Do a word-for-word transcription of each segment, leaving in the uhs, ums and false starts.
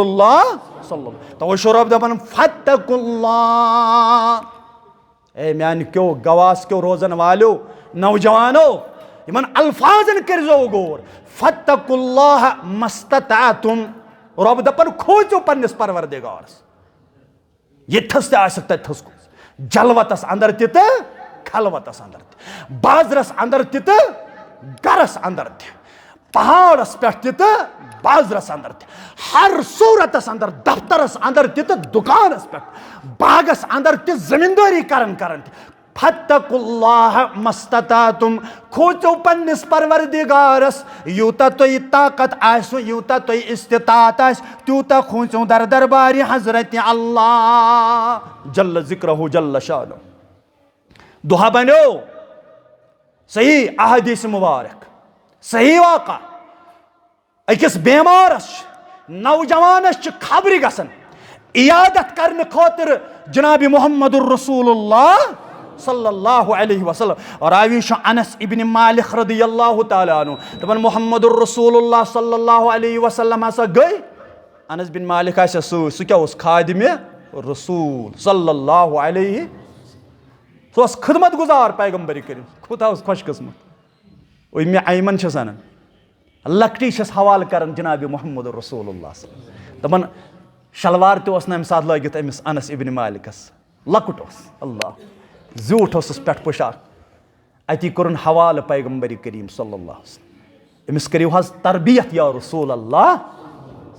اللہ صلی اللہ۔ توے چھُ رۄب دَپان، "فاتقوا اللہ۔" اے میانہِ کیو گواس کیو روزن والیو نوجوانو، یِمن الفاظن کٔرزیو غور۔ "فاتقوا اللہ ما استطعتم۔" رۄب دَپان، کھوژِو پننِس پروردگارس۔ ییٚتھس تہِ آسکھ تتھس کھوژ۔ جلوتس اندر تہِ تہٕ خلوتس اندر تہِ۔ بازرس اندر تہِ تہٕ گرس اندر تہِ۔ پہاڑس پٮ۪ٹھ تہِ تہٕ بازرس اندر تہِ۔ ہر صورتس اندر، دفترس اندر تہِ تہٕ دُکانس پٮ۪ٹھ، باغس اندر تہِ، زمیٖندٲری کران کران تہِ۔ فاتقوا اللہ ما استطعتم، کھوژِو پننِس پروردگارس، یوٗتاہ تۄہہِ طاقت آسہِ، یوٗتاہ تۄہہِ استطاعت آسہِ، تیوٗتاہ کھوژِو در دربارِ حضرت اللہ جل ذکرہ جل شانہ۔ دۄہ بنیو صحیح احادیث مبارک، صحیح واقعہ۔ أکِس بیمارس چھِ، نوجوانس چھِ خبرِ گژھان، عیادت کرنہٕ خٲطرٕ جناب محمد الرسول اللہ صلی اللہ علیہ وسلم۔ راوی چھُ انس ابن مالک رضی اللہ تعالیٰ عنہ، دپان، محمد الرسول اللہ صلی اللہ علیہ وسلم ہسا گٔے۔ انس بن مالک آسہِ سۭتۍ، سُہ کیٛاہ اوس؟ خادمِ رسول صلی اللہ علیہ۔ سُہ اوس خدمت گزار پیغمبر کریم۔ کوٗتاہ اوس خۄش قسمت۔ اُمہِ ایمن چھس انان، لۄکٹی چھس حوالہٕ کران جناب محمد رسول اللہ صلی اللہ علیہ وسلم۔ دپان، شلوار تہِ اوس نہٕ امہِ ساتہٕ لٲگِتھ أمِس انس ابن مالکس، لۄکُٹ اوس، اللہ، زیوٗٹھ اوسُس پٮ۪ٹھ پوشاک۔ اتی کوٚرُن حوالہٕ پیغمبر کریم صلی اللہ علیہ وسلم۔ أمِس کٔرِو حظ تربیت یا رسول اللہ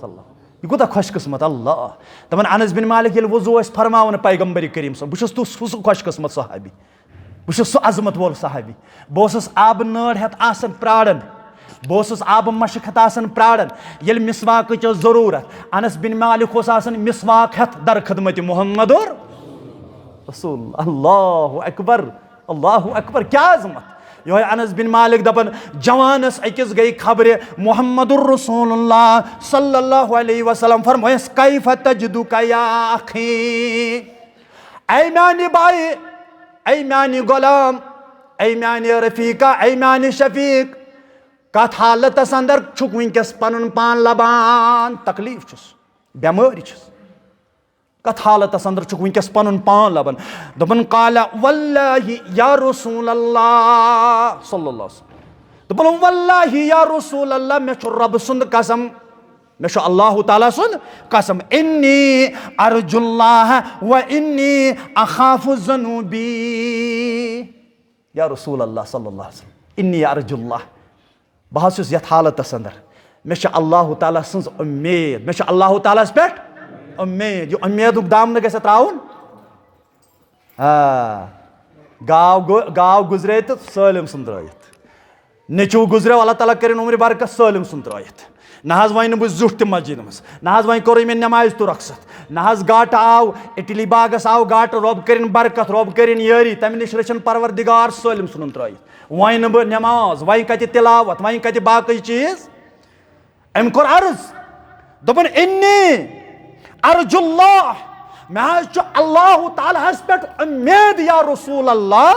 صلی اللہ۔ یہِ کوٗتاہ خۄش قسمت، اللہ۔ دپان، انس بن مالک ییٚلہِ وضوٗ ٲسۍ فرماوان پیغمبر کریم صلی اللہ علیہ وسلم، بہٕ چھُس تُس-، سُہ خۄش قسمت صحابی۔ بہٕ چھُس سُہ عظمت وول صحابی۔ بہٕ اوسُس آبہٕ نٲر ہٮ۪تھ آسان پرٛاران۔ بہٕ اوسُس آبہٕ مشک ہٮ۪تھ آسان پرٛاران۔ ییٚلہِ مسواکٕچ ٲس ضروٗرت، انس بن مالک اوس آسان مسواک ہٮ۪تھ در خدمت محمد اور رسول۔ اللہ اکبر، اللہ اکبر، کیٛاہ عظمت۔ یِہوٚے انس بن مالک دپان، جوانس أکِس گٔے خبرِ محمد الرسول اللہ صلی اللہ علیہ وسلم فرمٲیس، "کیف تجدک یا اخی؟" اے میانہِ بایہِ، اے میانہِ غلام، اے میانہِ رفیقہ، اے میانہِ شفیق، کتھ حالتس اندر چھُکھ وٕنکیٚس پنُن پان لبان؟ تکلیف چھُس، بیمٲرۍ چھُس، کتھ حالتس اندر چھُکھ وٕنکیٚس پنُن پان لبان؟ دوٚپُن، قال واللہ یا رسول اللہ صلی اللہ علیہ وسلم۔ دوٚپُن، واللہ یا رسول اللہ، مےٚ چھُ رۄبہٕ سُنٛد قسم، مےٚ چھُ اللہ تعالیٰ سُنٛد قسم، انی ارجو اللہ و انی اخاف ذنوبی۔ یا رسول اللہ صلی اللہ علیہ وسلم، انی ارجو اللہ، بہٕ حظ چھُس یتھ حالتس اندر، مےٚ چھِ اللہ تعالیٰ سٕنٛز اُمید، مےٚ چھِ اللہ تعالیٰ ہس پٮ۪ٹھ اُمید۔ یہِ اُمیدُک دامنہٕ گژھِ تراوُن۔ آ، گاو گو-، گاو گُزرے تہٕ سٲلِم ژھُن ترٲیِتھ۔ نیٚچوٗ گُزریو، اللہ تعالیٰ کٔرِن عمرِ برکت، سٲلِم ژھُن ترٲیِتھ۔ نہ حظ وۄنۍ نہٕ بہٕ زیُٹھ تہِ مسجدِ منٛز، نہ حظ وۄنۍ کوٚرُے مےٚ نٮ۪مازِ تہٕ رۄخصت، نہ حظ گاٹہٕ آو، اِٹلی باغس آو گاٹہٕ، رۄب کٔرِن برکت، رۄب کٔرِن یٲری، تمہِ نِش رٔچھِن پروردگار، سٲلِم ژھُنُن ترٲیِتھ۔ وۄنۍ نہٕ بہٕ نٮ۪ماز، وۄنۍ کتہِ تلاوت، وۄنۍ کتہِ باقٕے چیٖز؟ أمۍ کوٚر عرض، دوٚپُن، انی ارجو اللہ، مےٚ حظ چھُ اللہ تعالیٰ ہس پٮ۪ٹھ اُمید یا رسول اللہ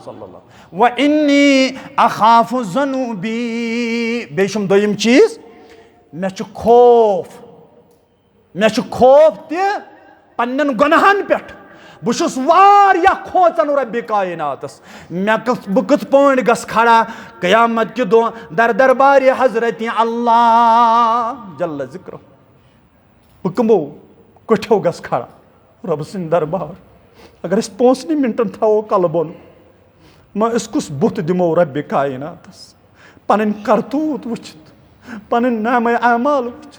صلی اللہ، و انی اخاف ذنوبی، بیٚیہِ چھُم دوٚیِم چیٖز، مےٚ چھُ خوف، مےٚ چھُ خوف تہِ پننٮ۪ن گۄناہن پٮ۪ٹھ۔ بہٕ چھُس واریاہ کھوژان رۄبِ کایناتس۔ مےٚ کِتھ-، بہٕ کِتھ پٲٹھۍ گژھٕ کھڑا قیامت کہِ دۄہ در دربارِ حضرت اللہ جل ذکرہ؟ بہٕ کٕمو کُٹھیو گژھٕ کھڑا رۄبہٕ سٕنٛدِ دربار؟ اگر أسۍ پانٛژنٕے منٹن تھاوو کلہٕ بۄن، ما أسۍ کُس بُتھ دِمو رۄبِ کایناتس؟ پنٕنۍ کرتوٗت وٕچھِتھ، پنٕنۍ نامہ اعمال وٕچھِتھ،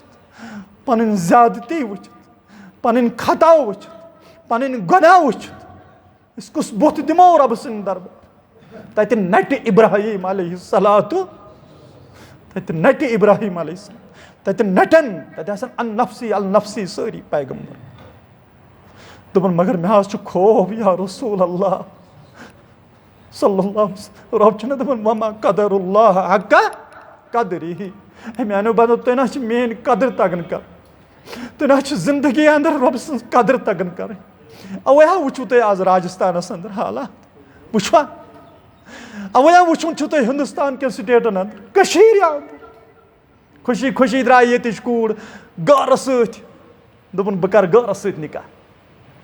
پنٕنۍ زیادتی وٕچھِتھ، پنٕنۍ خطا وٕچھِتھ، پنٕنۍ گۄناہ وٕچھِتھ، أسۍ کُس بُتھ دِمو رۄبہٕ سٕنٛدِ دربار؟ تتہِ نٹہِ ابراہیم علیہ الصلوۃ، تتہِ نٹہِ ابراہیم علیہ السلام، تتہِ نٹن، تتہِ آسن النفسی النفسی سٲری پیغمبر۔ دوٚپُن، مگر مےٚ حظ چھُ خوف یا رسول اللہ صلی اللہ علیہ وسلم۔ رۄب چھُنہ دَپان، "وما قدر اللہ حق قدرہ"۔ ہے میانیو بندو، تُہۍ نہ حظ چھِ میٲنۍ قدر تگان کرٕنۍ۔ تُہۍ نہ حظ چھِ زندگی اندر رۄب سٕنٛز قدر تگان کرٕنۍ۔ اوے ہا وٕچھِو تُہۍ آز راجستانس اندر حالات۔ وٕچھوا؟ اوے ہا وٕچھُن چھُ تۄہہِ ہندوستان کٮ۪ن سٹیٹن اندر، کٔشیٖرِ اندر۔ خوشی خوشی درٛاے ییٚتِچ کوٗر گٲرَس سۭتۍ۔ دوٚپُن، "بہٕ کَرٕ گٲرَس سۭتۍ نِکاح۔"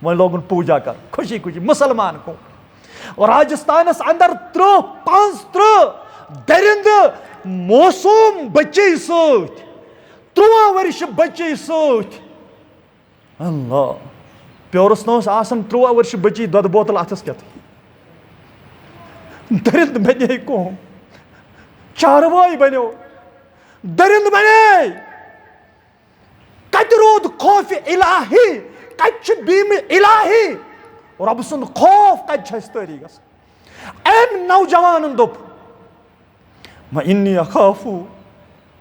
وۄنۍ لوگُن پوٗجا کَرُن، خوشی خوشی، مُسلمان گوٚو۔ اور راجستھانَس اندر تٕرٛہ، پانٛژھ تٕرٛہ درندٕ موسوم بٔچی سۭتۍ، تُرٛواہ ؤرشہِ بٔچی سۭتۍ۔ اللہ، پیورس نہ اوس آسان تُرٛواہ ؤرشہِ بٔچی دۄدٕ بوتل اَتھَس کٮ۪تھ۔ درند بنے قوم، چاروٲے بنیو، درند بنے۔ کتہِ روٗد خوف الہی؟ کتہِ چھُ بیٖمہٕ الہی؟ رۄبہٕ سُنٛد خوف کتہِ چھُ اَسہِ طٲری گژھان؟ أمۍ نوجوانن دوٚپ، "و انی اخاف،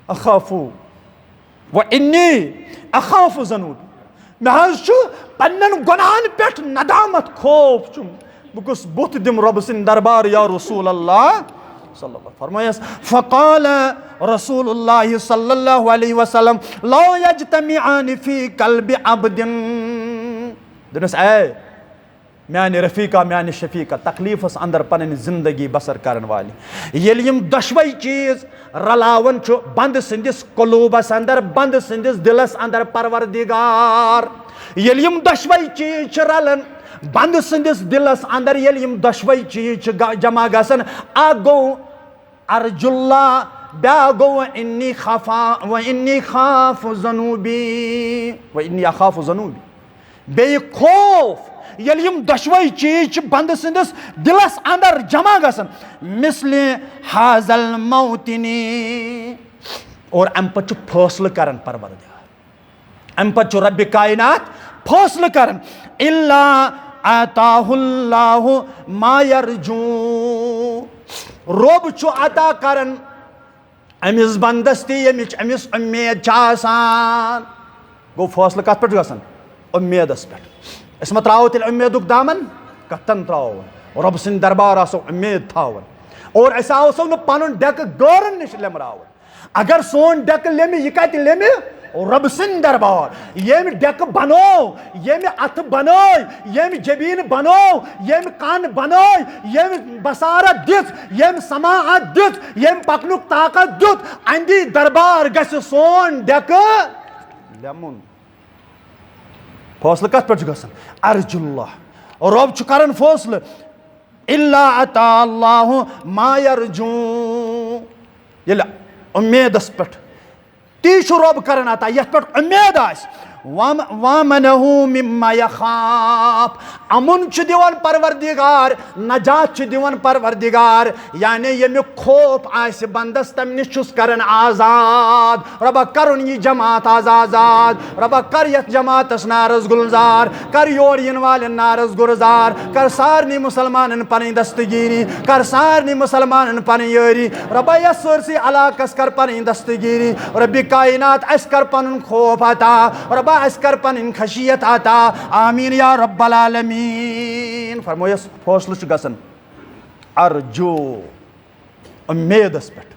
اخاف، و انی اخاف ذنوبی۔" مےٚ حظ چھُ پننٮ۪ن گۄناہن پٮ۪ٹھ ندامت، خوف چھُم۔ بہٕ کُس بُتھ دِمہٕ رۄبہٕ سٕنٛدِ دربار یا رسول اللہ صلی اللہ؟ فرمٲیس، فقال رسول اللہ صلی اللہ علیہ وسلم، لا یجتمعان فی قلب عبد۔ دوٚپنس، اے میانہِ رفیقہ، میانہِ شفیقہ، تکلیفس اندر پنٕنۍ زندگی بسر کرن والہِ، ییٚلہِ یِم دۄشوے چیٖز رلاوان چھُ بندٕ سٕنٛدِس قلوٗبس اندر، بندٕ سٕنٛدِس دِلس اندر پروردگار۔ ییٚلہِ یِم دۄشوے چیٖز چھِ رلان بندٕ سٕنٛدِس دِلس اندر، ییٚلہِ یِم دۄشوے چیٖز چھِ گا-، جمع گژھان، اکھ گوٚو ارجو اللہ، بیٛاکھ گوٚو انی خفا-، و انی خاف ذنوبی، و انی اخاف ذنوبی۔ بیٚیہِ خوف، ییٚلہِ یِم دۄشوے چیٖز چھِ بندٕ سٕنٛدِس دِلس اندر جمع گژھان، مثل حاذ الموطنی، اور امہِ پتہٕ چھُ فٲصلہٕ کران پروردگار، امہِ پتہٕ چھُ رب کائنات فٲصلہٕ کران، الا اعطاہ اللہ ما یرجو، رب چھُ عطا کران أمِس بندس تہِ ییٚمِچ أمِس اُمید چھِ آسان۔ گوٚو فٲصلہٕ کتھ پٮ۪ٹھ چھُ گژھان؟ اُمیدس پٮ۪ٹھ۔ أسۍ ما ترٛاوو تیٚلہِ اُمیدُک دامن؟ کتٮ۪ن ترٛاوو وۄنۍ؟ رۄب سٕنٛدِ دربار آسو اُمید تھاوان۔ اور أسۍ آسو نہٕ پنُن ڈٮ۪کہٕ غٲرن نِش لیمراوان۔ اگر سون ڈٮ۪کہٕ لیمہِ، یہِ کتہِ لیمہِ؟ رۄب سٕنٛدِ دربار۔ ییٚمۍ ڈٮ۪کہٕ بنوو، ییٚمۍ اَتھٕ بنٲے، ییٚمۍ جبیٖن بنوو، ییٚمۍ کَن بنٲے، ییٚمۍ بصارت دِژ، ییٚمۍ سماعت دِژ، ییٚمۍ پکنُک طاقت دیُت، اَندی دربار گژھِ سون ڈٮ۪کہٕ لیمُن۔ فٲصلہٕ کَتھ پٮ۪ٹھ چھُ گژھان؟ ارجو اللہ۔ رۄب چھُ کران فٲصلہٕ، الا اعطاہ اللہ ما یرجو۔ ییٚلہِ اُمیدس پٮ۪ٹھ تی چھُ رۄب کران عطا یتھ پٮ۪ٹھ اُمید آسہِ۔ وام-، وامنہ مما یخاف۔ امُن چھُ دِوان پروردگار، نجات چھُ دِوان پروردگار، یعنی ییٚمیُک خوف آسہِ بندس، تمہِ نِش چھُس کران آزاد۔ رۄبا، کرُن یہِ جماعت آز آزاد۔ رۄبا، کر یتھ جماعتس نارس گُلزار، کر یور یِنہٕ والٮ۪ن نارس گُلزار، کر سارنٕے مسلمانن پنٕنۍ دستگیری، کر سارنٕے مسلمانن پنٕنۍ یٲری۔ رۄبا، یتھ سٲرسٕے علاقس کر پنٕنۍ دستگیری۔ رب کائنات، اسہِ کر پنُن خوف عطا۔ رۄبا، اسہِ کر پنٕنۍ خشیت عطا۔ آمین یا رب العالمین۔ فرمٲیِس، فٲصلہٕ چھُ گژھان ارجو، اُمیدس پٮ۪ٹھ۔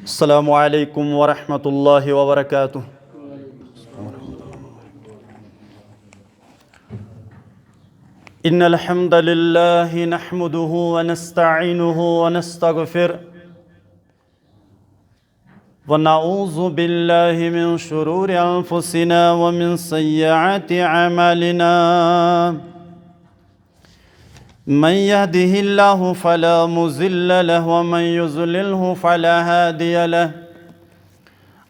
السلام عليكم ورحمة الله وبركاته. إن الحمد لله نحمده ونستعينه ونستغفره، ونعوذ بالله من شرور أنفسنا ومن سيئات أعمالنا. من يهده الله فلا مضل له ومن يضلله فلا هادي له.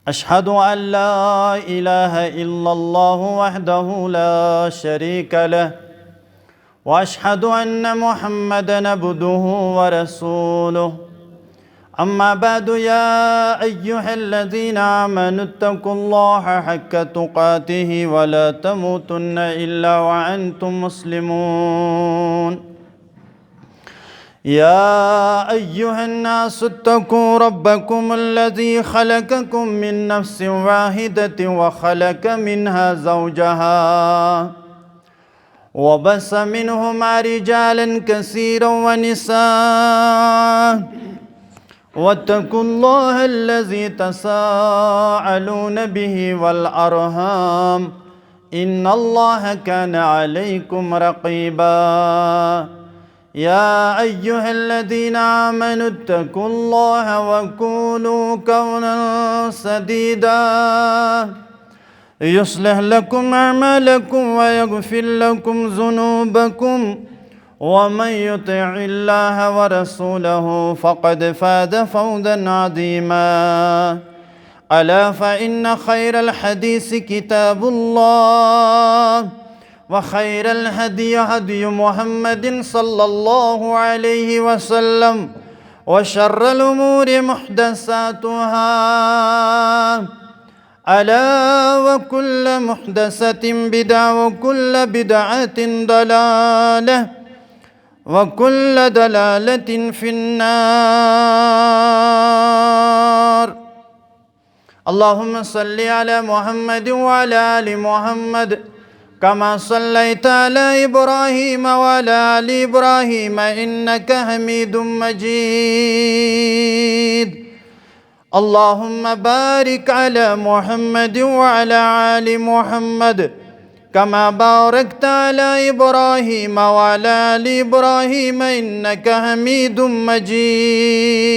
أشهد أن لا إله إلا الله وحده لا شريك له، وأشهد أن محمدا عبده ورسوله. أما بعد، يا أيها الذين آمنوا اتقوا الله حق تقاته ولا تموتن إلا وأنتم مسلمون. يا أيها الناس اتقوا ربكم الذي خلقكم من نفس واحدة وخلق منها زوجها وبث منهما رجالا كثيرا ونساء، واتقوا الله الذي تساءلون به والأرحام، إن الله كان عليكم رقيبا. يا أيها الذين آمنوا اتقوا الله وقولوا قولا سديدا يصلح لكم أعمالكم ويغفر لكم ذنوبكم ومن يطع الله ورسوله فقد فاز فوزا عظيما. ألا فإن خير الحديث كتاب الله وخير الهدي هدي محمد صلى الله عليه وسلم وشر الأمور محدثاتها ألا وكل محدثة بدعة وكل بدعة ضلالة وكل ضلالة في النار. اللهم صل على محمد وعلى آل محمد كما صليت على إبراهيم وعلى آل إبراهيم إنك حميد مجيد. اللهم بارك على محمد وعلى آل محمد كما باركت على إبراهيم وعلى آل إبراهيم إنك حميد مجيد.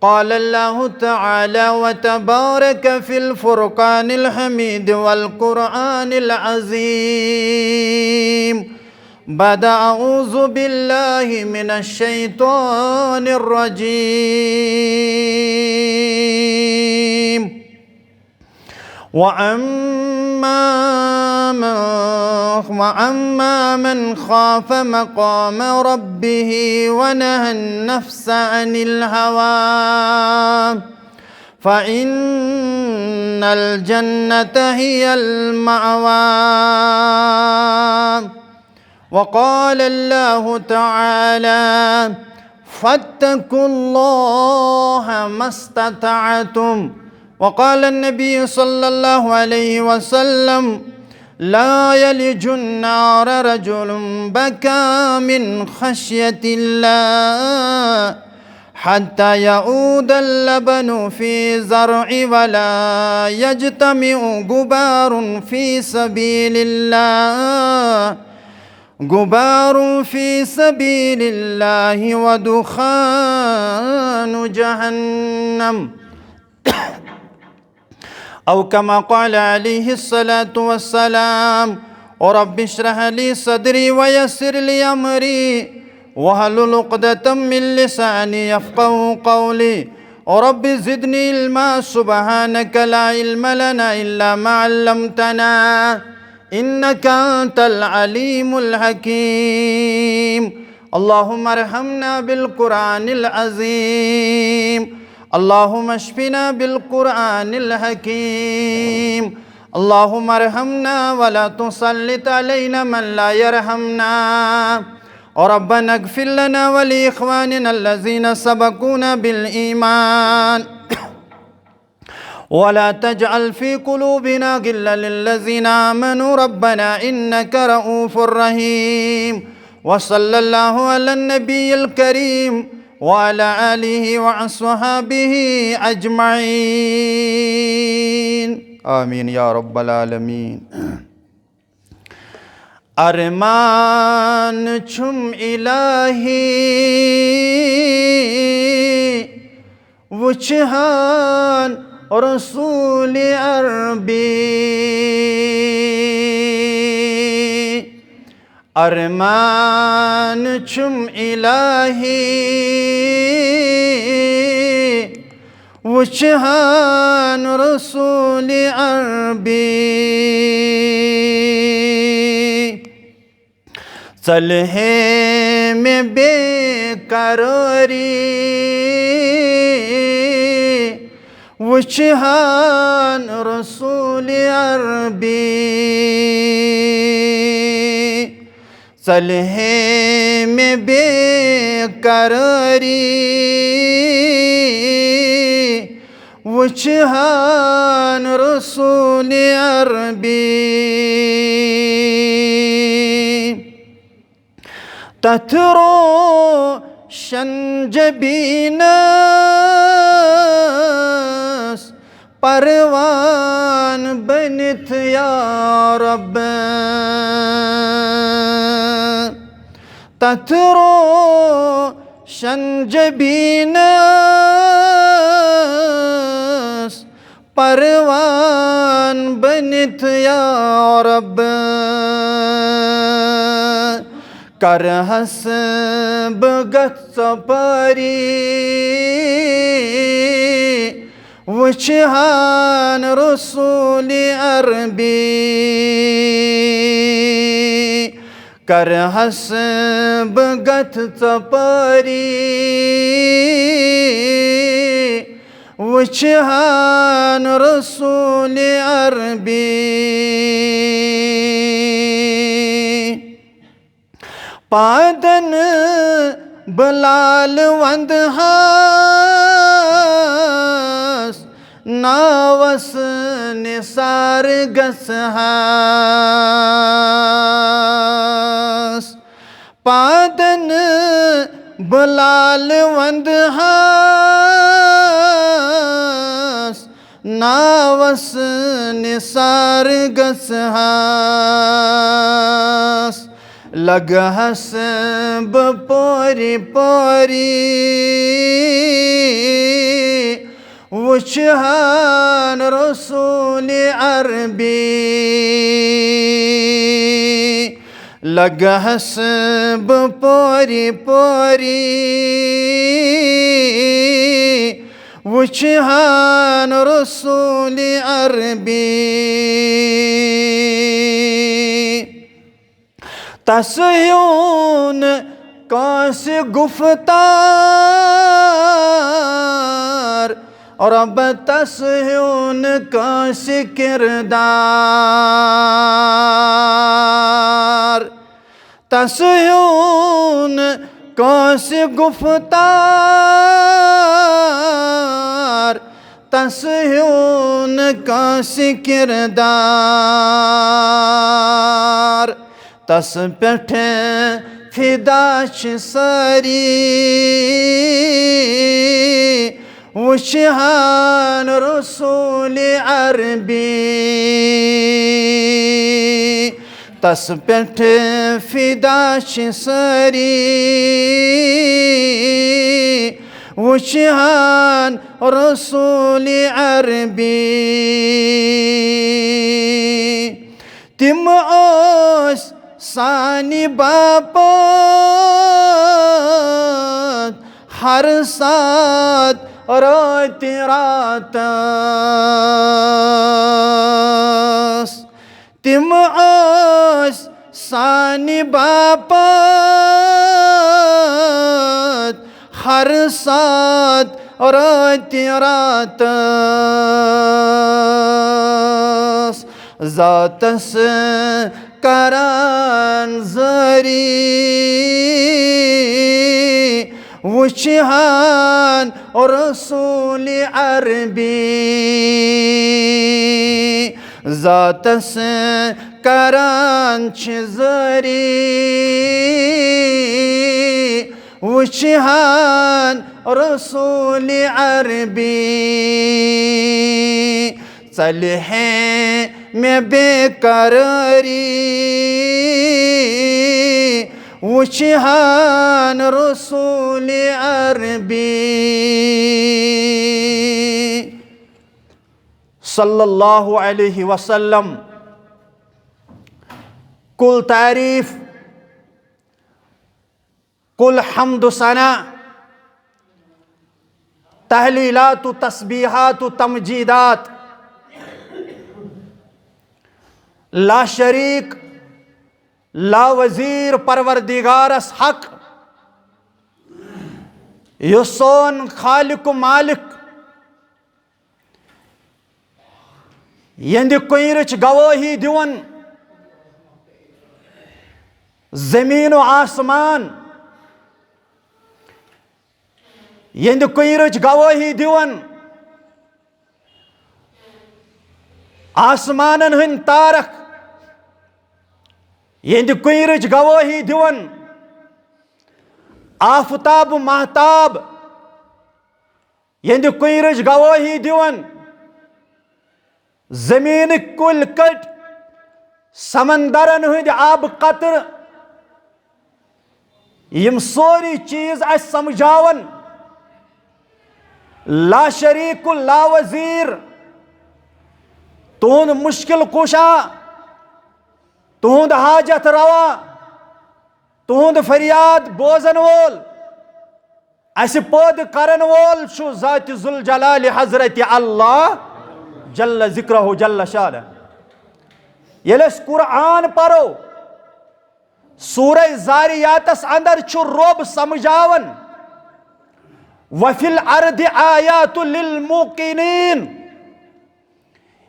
قال الله تعالى وتبارك في الفرقان الحميد والقرآن العظيم بعد أعوذ بالله من الشيطان الرجيم. وأما من، وأما من خاف مقام ربه ونهى النفس عن الهوى فإن الجنة هي المأوى. وقال الله تعالى: فاتقوا الله ما استطعتم. وقال النبي صلى الله عليه وسلم: لا يلج النار رجل بكى من خشية الله حتى يعود اللبن في زرع ولا يجتمع غبار في سبيل الله، غبار في سبيل الله ودخان جهنم. أو كما قال عليه الصلاة والسلام: رب اشرح لي صدري ويسر لي أمري واحلل عقدة من لساني يفقهوا قولي. رب زدني علما. سبحانك لا علم لنا إلا ما علمتنا إنك أنت العليم الحكيم. اللهم ارحمنا بالقرآن العظيم. اللهم اشفنا بالقرآن الحكيم. اللهم ارحمنا ولا تسلط علينا من لا يرحمنا. ربنا اغفر لنا ولإخواننا الذين سبقونا بالإيمان ولا تجعل في قلوبنا غلا للذين آمنوا ربنا إنك رؤوف رحيم. وصلى الله على النبي الكريم وعلى آله وأصحابه أجمعين. آمين يا رب العالمين. ارمان چھُم الٰہی وٕچھان رسول عربی۔ ارمان چھُم الٰہی وٕچھان رسول عربی۔ ژَلہِ ہے مےٚ بے قرٲری وٕچھان رسول عربی۔ ژَلہِ ہے مےٚ بے قرٲری وٕچھان رسول عربی۔ تتھ روشن جبینس پروان بٔنِتھ یا رۄب۔ تتھ روشن جبیٖنس پروان بٔنِتھ یا رۄب۔ کرہس بہٕ گژھ ژۄپٲری، وٕچھِ ہن رسول عربی۔ کرہس بہٕ گژھ ژۄپٲری، وٕچھِ ہن رسول عربی۔ پادن بلال وندہس، ناوس نثار گژھہس۔ پادن بلال وندہس، ناوس نثار گژھہس۔ لگہس بہٕ پوری پوری، وٕچھِ ہن رسول عربی۔ لگہس بہٕ پوری پوری، وٕچھِ ہن رسول عربی۔ تس ہیوٗ نہٕ کٲنٛسہِ گُفتار، رۄب تس ہیوٗ نہٕ کٲنٛسہِ کردار۔ تس ہیوٗ نہٕ کٲنٛسہِ گُفتار، تس ہیوٗ نہٕ کٲنٛسہِ کردار۔ تس پٮ۪ٹھ فدا چھِ سٲری، وٕچھِ ہن رسول عربی۔ تس پٮ۪ٹھ فدا چھِ سٲری، وٕچھِ ہن رسول عربی۔ تِم ٲسۍ سانہِ باپتھ ہر ساتہٕ راتہِ راتس۔ تِم ٲسۍ سانہِ باپتھ ہر ساتہٕ راتہِ راتس۔ ذاتس کران زٲری، وٕچھِ ہن رسول عربی۔ ذاتس کران چھِ زٲری، وٕچھِ ہن رسول عربی۔ ژلہِ ہے مےٚ بے قرٲری، وٕچھِ ہن رسول عربی۔ صلی اللہ علیہ وسلم۔ کل تعریف، کل حمد و ثنا، تحلیلات و تسبیحات و تمجیدات، لا شریک، لا وزیر پروردگارس حق، یُس سون خالق و مالک، یہندِ کُنرٕچ گوٲہی دِوان زمین و آسمان، یہندِ کُنرٕچ گوٲہی دِوان آسمانن ہٕنٛدۍ تارک، یہندِ کُنرٕچ گوٲہی دِوان آفتاب و ماہتاب، یہندِ کُنرٕچ گوٲہی دِوان زمینٕکۍ کُلۍ کٔٹۍ، سمندرن ہٕنٛدۍ آبہٕ قطرٕ، یِم سٲری چیٖز اَسہِ سمجھاون، لا شریک لا وزیر، تُہُنٛد مشکل کشا، تُہُنٛد حاجت روا، تُہُنٛد فریاد بوزن وول، اَسہِ پٲدٕ کرن وول چھُ ذات ذوالجلال حضرت اللہ جل ذکرہ جل شانہ۔ ییٚلہِ أسۍ قرآن پرو، سورہ زاریاتس اندر چھُ رۄب سمجھاوان، "وفی الارض آیات للموقنین"،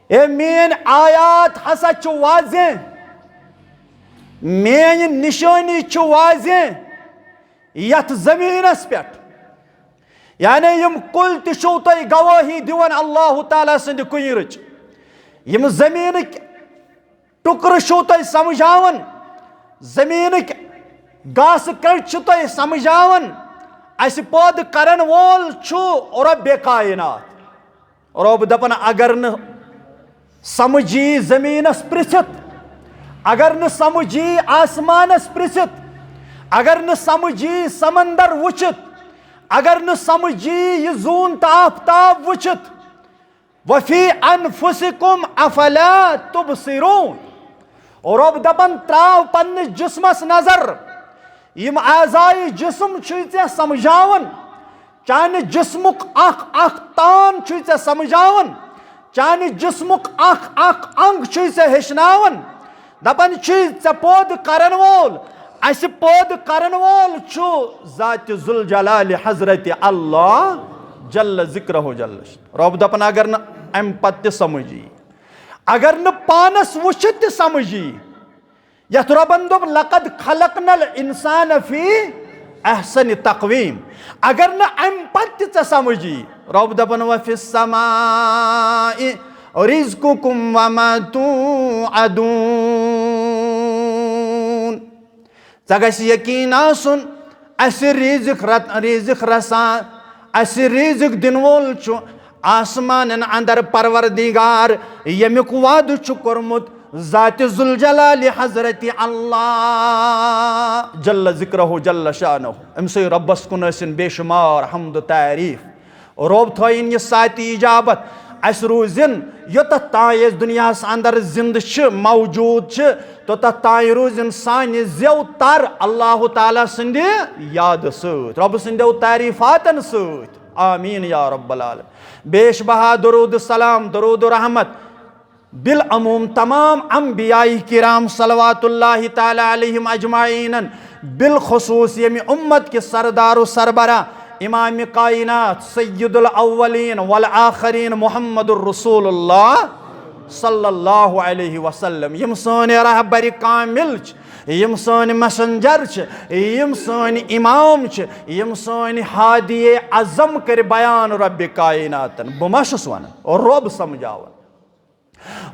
اے میٲنۍ آیات ہسا چھِ واضح، میٲنۍ نشٲنی چھِ واضح یتھ زمینس پٮ۪ٹھ۔ یعنی یِم کُلۍ تہِ چھِو تۄہہِ گوٲہی دِوان اللہ تعالیٰ سٕنٛدِ کُنہِ رٕچ۔ یِم زمینٕکۍ ٹُکرٕ چھِو تۄہہِ سمجھاوان، زمینٕکۍ گاسہٕ کٔٹۍ چھِ تۄہہِ سمجھاوان، اَسہِ پٲدٕ کرن وول چھُ رۄبِ کائنات۔ رۄب دپان، اگر نہٕ سمجھ یی زمینس پرژھِتھ، اگر نہٕ سمجھ یی آسمانس پرژھِتھ، اگر نہٕ سمجھ یی سمندر وٕچھِتھ، اگر نہٕ سمجھ یی یہِ زوٗن تہٕ آفتاب وٕچھِتھ، "وفی انفسکم افلا تبصرون"۔ رۄب دپان، تراو پننِس جسمس نظر، یِم اعضائے جسم چھُے ژےٚ سمجھاوان، چانہِ جسمُک اکھ اکھ تان چھُے ژےٚ سمجھاوان، چانہِ جسمُک اکھ اکھ انگ چھُے ژےٚ ہیٚچھناوان۔ دپان چھُے، ژےٚ پٲدٕ کرن وول، اَسہِ پٲدٕ کرن وول چھُ ذات ذوالجلال حضرت اللہ جل ذکرہ جل شانہ۔ رۄب دپان، اگر نہٕ امہِ پتہٕ تہِ سمجھ یی، اگر نہٕ پانس وٕچھِتھ تہِ سمجھ یی، یتھ رۄبن دوٚپ، "لقد خلقنا الانسان فی احسن تقویم"، اگر نہٕ امہِ پتہٕ تہِ ژےٚ سمجھ یی، رۄب دپان، "وفی السماء رزقکم وما توعدون"۔ ژےٚ گژھِ یقین آسُن، اسہِ رزق رت-، رزق رسان، اسہِ رزق دِنہٕ وول چھُ آسمانن اندر پروردگار، ییٚمیُک وعدٕ چھُ کوٚرمُت ذات ذوالجلال حضرت اللہ جل ذکرہ جل شانہ۔ أمۍ سٕے رۄبس کُن ٲسِن بے شمار حمد و تعریف۔ رۄب تھٲیِن یہِ ساعتِ اجابت۔ اسہِ روٗزِن یوٚتتھ تام أسۍ دُنیاہس اندر زندٕ چھِ، موجود چھِ، توٚتتھ تام روٗزِن سانہِ زیو تر اللہ تعالیٰ سٕنٛدِ یادٕ سۭتۍ، رۄبہٕ سٕنٛدیو تعریفاتن سۭتۍ۔ آمین یا رب العالمین۔ بیش بہا درود السلام، درود و رحمت بالعموم تمام انبیاء کرام صلوات اللہ تعالیٰ علیہم اجمعین، بالخصوص ییٚمہِ امت کہِ سردار و سربراہ امام کائنات سید الاولین والآخرین محمد الرسول اللہ صلی اللہ علیہ وسلم، یِم سٲنۍ رہبر کامل چھِ، یِم سٲنۍ میسنجر چھِ، یِم سٲنۍ امام چھِ، یِم سٲنۍ ہادی اعظم کٔرۍ بیان رب کائناتن۔ بہٕ ما چھُس ونان، رب سمجھاوان۔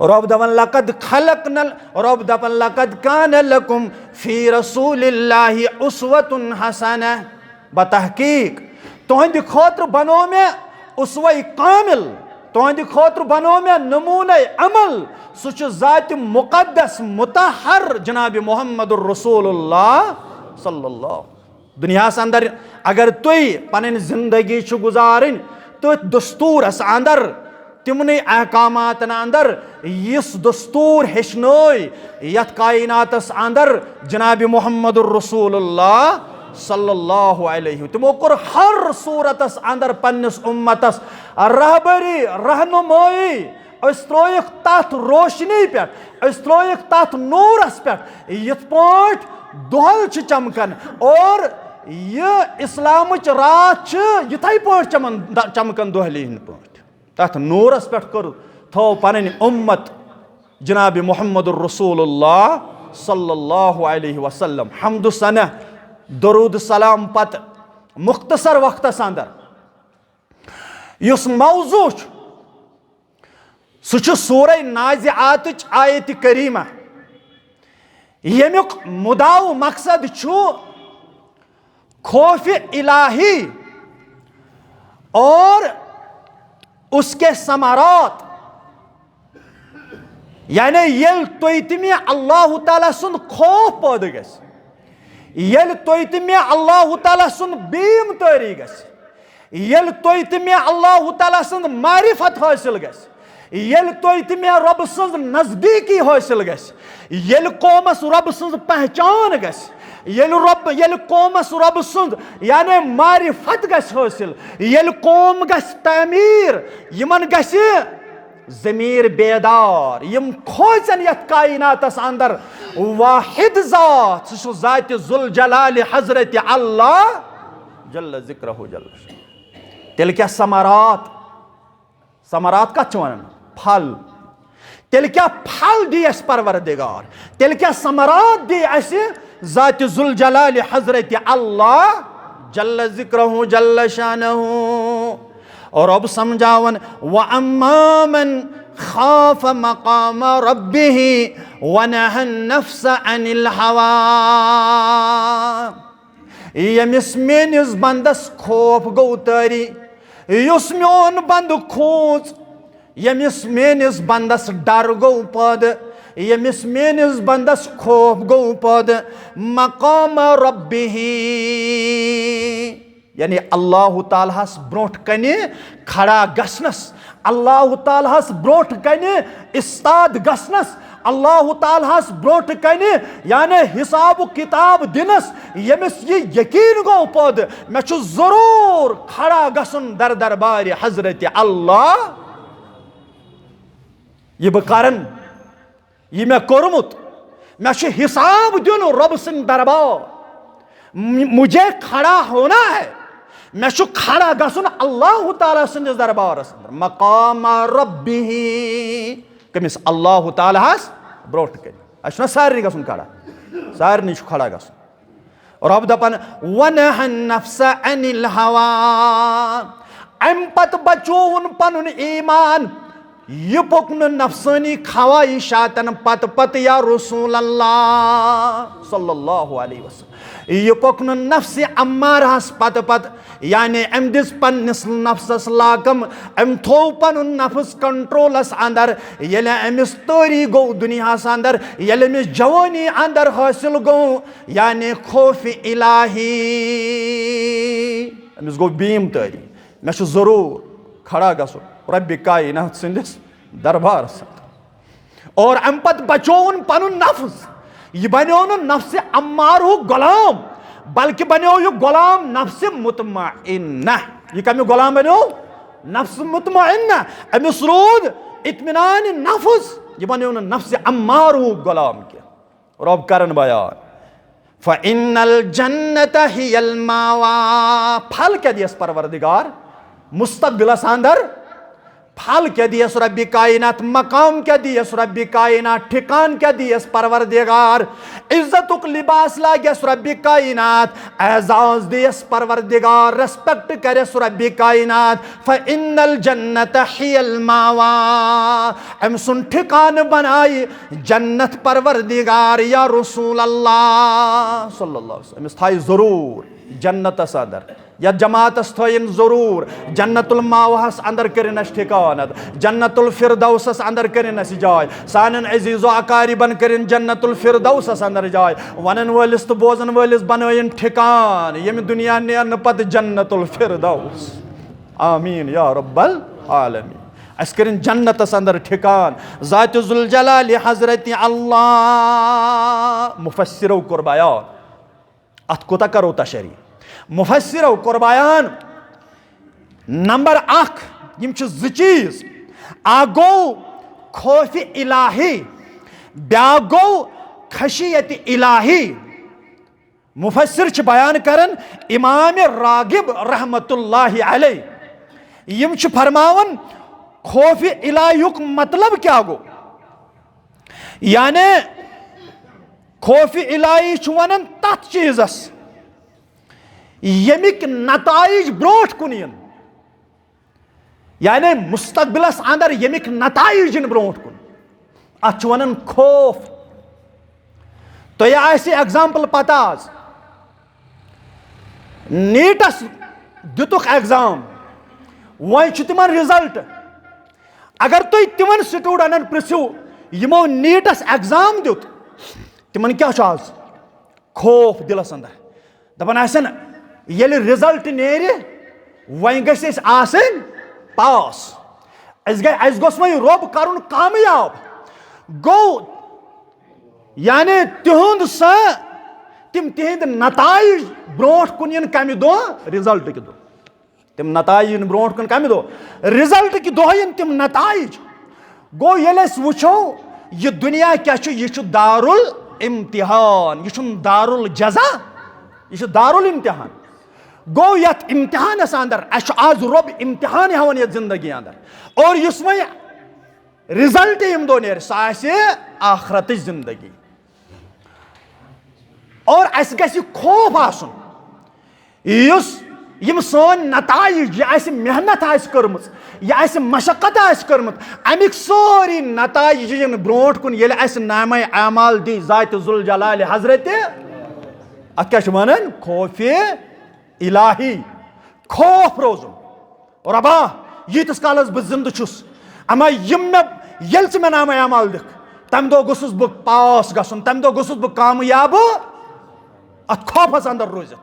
رب دپان، لقد خلقنا، رب دپان، لقد کان لکم فی رسول اللہ اسوۃ حسنہ۔ بتحقیق تہنٛدِ خٲطرٕ بنوو مےٚ اسوہ کامل، تہنٛدِ خٲطرٕ بنوو مےٚ نمونہ عمل، سُہ چھُ ذات مقدس مطہر جناب محمد الرسول اللہ صلی اللہ۔ دُنیاہَس اندر اگر تُہۍ پنٕنۍ زندگی چھِ گُزارٕنۍ تٔتھۍ دستوٗرس اندر، تِمنٕے احکاماتن اندر، یُس دستوٗر ہیٚچھنٲے یتھ کائناتس اندر جناب محمد الرسول اللہ صلی اللہ علیہ، تِمو کوٚر ہر صورتس اندر پننِس امتس رہبری، رہنمٲیی۔ أسۍ ترٲیِکھ تتھ روشنی پٮ۪ٹھ، أسۍ ترٲیِکھ تتھ نوٗرس پٮ۪ٹھ، یِتھ پٲٹھۍ دۄہل چھِ چمکان اور یہِ اسلامٕچ راتھ چھِ یِتھے پٲٹھۍ چمن-، چمکان دۄہلہِ ہٕنٛدۍ پٲٹھۍ۔ تتھ نوٗرس پٮ۪ٹھ کٔر، تھٲو پنٕنۍ اُمت جناب محمد الرسول اللہ صلی اللہ علیہ وسلم حمد و ثنا، درود سلام پتہٕ مختصر وقتس اندر یُس موضوع چھُ، سُہ چھُ سورہ نازعاتٕچ آیت کریمہ، ییٚمیُک مُدعا و مقصد چھُ خوف الہی اور اس کے ثمرات۔ یعنی ییٚلہِ تُہۍ تہِ مےٚ اللہ تعالیٰ سُنٛد خوف پٲدٕ گژھِ، ییٚلہِ تُہۍ تہِ مےٚ اللہ تعالیٰ سُنٛد بیم تٲری گژھِ، ییٚلہِ تُہۍ تہِ مےٚ اللہ تعالیٰ سٕنٛز معرفت حٲصِل گژھِ، ییٚلہِ تُہۍ تہِ مےٚ رۄبہٕ سٕنٛز نزدیٖکی حٲصِل گژھِ، ییٚلہِ قومس رۄبہٕ سٕنٛز پہچان گژھِ، ییٚلہِ رۄب، ییٚلہِ قومس رۄبہٕ سٕنٛز یعنی معرفت گژھِ حٲصِل، ییٚلہِ قوم گژھِ تعمیٖر، یِمن گژھِ ضمیر بیدار، یِم کھوژن یتھ کائناتس اندر واحد ذات، سُہ چھُ ذات ذوالجلال حضرت اللہ جل ذکرہ جل شانہ۔ تیٚلہِ کیٛاہ ثمرات؟ ثمرات کتھ چھِ ونان؟ پھل۔ تیٚلہِ کیٛاہ پھل دی اَسہِ پروردگار؟ تیٚلہِ کیٛاہ ثمرات دی اَسہِ ذات ذوالجلال حضرت اللہ جل ذکرہ جل شانہ؟ اور رب سمجھاون، وَأَمَّا مَنْ خَافَ مَقَامَ رَبِّهِ وَنَهَى النَّفْسَ عَنِ الْهَوَى۔ ییٚمِس میٲنِس بندس خوف گوٚو طٲری، یُس میون بندٕ کھوٗژ، ییٚمِس میٲنِس بندس ڈر گوٚو پٲدٕ، ییٚمِس میٲنِس بندس خوف گوٚو پٲدٕ، مقام ربہ، یعنی اللہ تعالیٰ ہس برونٛٹھ کنہِ کھڑا گژھنس، اللہ تعالیٰ ہس برونٛٹھ کنہِ استاد گژھنس، اللہ تعالیٰ ہس برونٛٹھ کنہِ یعنی حساب و کتاب دِنس، ییٚمِس یہِ یقین گوٚو پٲدٕ، مےٚ چھُ ضروٗر کھڑا گژھُن در دربارِ حضرت اللہ۔ یہِ بہٕ کرن، یہِ مےٚ کوٚرمُت، مےٚ چھُ حساب دیُن رۄبہٕ سٕنٛدِ دربار۔ م-، مجھے کھڑا ہونا ہے، مےٚ چھُ کھڑا گژھُن اللہ تعالیٰ سٕنٛدِس دربارس اندر۔ مقام ربہ، کٔمِس؟ اللہ تعالیٰ ہس برونٛٹھ کنہِ۔ اسہِ چھُنہ سارنٕے گژھُن کھڑا؟ سارنٕے چھُ کھڑا گژھُن۔ رب دپان، وَنَهَى النَّفْسَ عَنِ الْهَوَى۔ امہِ پتہٕ بچووُن پنُن ایمان۔ یہِ پوٚک نہٕ نفسٲنی خواہشاتن پتہٕ پتہٕ یا رسول اللہ صلی اللہ علیہ وسلم۔ یہِ پوٚک نہٕ نفسِ امارہس پتہٕ پتہٕ، یعنی أمۍ دِژ پننِس نفسس لاکم، أمۍ تھوو پنُن نفس کنٹرولس اندر۔ ییٚلہِ أمِس طٲری گوٚو دُنیاہس اندر، ییٚلہِ أمِس جوٲنی اندر حٲصِل گوٚو، یعنی خوف الہی، أمِس گوٚو بیم طٲری، مےٚ چھُ ضروٗر کھڑا گژھُن ربِ کائنات سٕنٛدِس دربارس اندر۔ اور امہِ پتہٕ بچووُن پنُن نفس۔ یہِ بنیو نہٕ نفسِ امارہُک غلام، بلکہِ بنیو یہِ غلام نفسِ مطمئنہ۔ یہِ کمیُک غلام بنیو؟ نفسِ مطمئنہ۔ أمِس روٗد اطمینان نفس، یہِ بنیو نہٕ نفسِ امارہُک غلام کینٛہہ۔ رب کرن بیان، فَإِنَّ الْجَنَّةَ هِيَ الْمَأْوَى۔ پھل کیٛاہ دِیَس پروردگار؟ مستقبلس اندر پھل کیٛاہ دِیَس ربِ کائنات؟ مقام کیٛاہ دِیَس ربِ کائنات؟ ٹھکان کیٛاہ دِیَس پروردگار؟ عزتُک لباس لاگٮ۪س ربِ کائنات، اعزاز دِیَس پروردگار، ریسپیکٹ کرٮ۪س ربِ کائنات۔ فَإِنَّ الْجَنَّةَ هِيَ الْمَأْوَى۔ أمۍ سُنٛد ٹھکانہٕ بنایہِ جنت پروردگار یا رسول اللہ صلی اللہ علیہ وسلم۔ أمِس تھایہِ ضروٗر جنتس اندر۔ یتھ جماعتس تھٲیِن ضروٗر جنت المأواہس اندر کٔرِن اَسہِ ٹھکانہٕ، جنت الفردوسس اندر کٔرِن اَسہِ جاے، سانٮ۪ن عزیز و اقاربن کٔرِن جنت الفردوسس اندر جاے۔ ونن وٲلِس تہٕ بوزن وٲلِس بنٲیِن ٹھکان ییٚمہِ دُنیا نیرنہٕ پتہٕ جنت الفردوس۔ آمین یا رب العالمین۔ اَسہِ کٔرِن جنتس اندر ٹھکان۔ ذات ذوالجلال حضرت اللہ۔ مفسرو کوٚر بیان۔ اتھ کوٗتاہ کرو تشریح؟ مفسرو کوٚر بیان، نمبر اکھ، یِم چھِ زٕ چیٖز، اکھ گوٚو خوف الہی، بیاکھ گوٚو خشیت الہی۔ مفسر چھِ بیان کران امام راغب رحمت اللہ علیہ، یِم چھِ فرماوان خوف الہیُک مطلب کیٛاہ گوٚو؟ یعنی خوف الہی چھُ ونان تتھ چیٖزس ییٚمِکۍ نتائج برونٛٹھ کُن یِن، یعنی مستقبلس اندر ییٚمِکۍ نتائج یِن برونٛٹھ کُن، اتھ چھِ ونان خوف۔ تۄہہِ آسہِ ایگزامپل پتہ آز، نیٹس دِتُکھ ایگزام، وۄنۍ چھُ تِمن رِزلٹ۔ اگر تُہۍ تِمن سٹوڈنٹن پرژھِو، یِمو نیٖٹَس ایگزام دیُت، تِمن کیٛاہ چھُ آز؟ خوف دِلس اندر۔ دپان آسن، ییٚلہِ رِزلٹ نیرِ، وۄنۍ گژھِ أسۍ آسٕنۍ پاس۔ اَسہِ گژھِ، اَسہِ گوٚژھ وۄنۍ رۄب کرُن کامیاب۔ گوٚو، یعنی تِہُنٛد سا، تِم تِہِنٛدۍ نتائج برونٛٹھ کُن یِن کمہِ دۄہ؟ رِزلٹ کہِ دۄہ۔ تِم نتائج یِن برونٛٹھ کُن کمہِ دۄہ؟ رِزلٹ کہِ دۄہ یِن تِم نتائج۔ گوٚو، ییٚلہِ أسۍ وٕچھو، یہِ دُنیا کیٛاہ چھُ؟ یہِ چھُ دارالامتحان، یہِ چھُنہٕ دارالجزا، یہِ چھُ دارالامتحان۔ گوٚو، یَتھ امتحانَس اندر، اَسہِ چھُ آز رۄب امتحان ہٮ۪وان یَتھ زندگی اندر۔ اور یُس وۄنۍ رِزلٹ ییٚمہِ دۄہ نیرِ، سۄ آسہِ آخرتٕچ زندگی۔ اور اَسہِ گژھِ یہِ خوف آسُن، یُس یِم سٲنۍ نتائج، یہِ اَسہِ محنت آسہِ کٔرمٕژ، یہِ اَسہِ مشقت آسہِ کٔرمٕژ، اَمِکۍ سٲری نتائج یِن برونٛٹھ کُن، ییٚلہِ اَسہِ نامہ اعمال دی ذاتِ ذوالجلال حضرت، اَتھ کیٛاہ چھِ وَنان؟ خوفِ الٰہی، خوف روزُن۔ رۄبا، ییٖتِس کالس بہٕ زِندٕ چھُس، اما یِم مےٚ، ییٚلہِ ژٕ مےٚ نامہ اعمال دِکھ، تَمہِ دۄہ گوٚژھُس بہٕ پاس گژھُن، تَمہِ دۄہ گوٚژھُس بہٕ کامیاب۔ اَتھ خوفس اندر روٗزِتھ،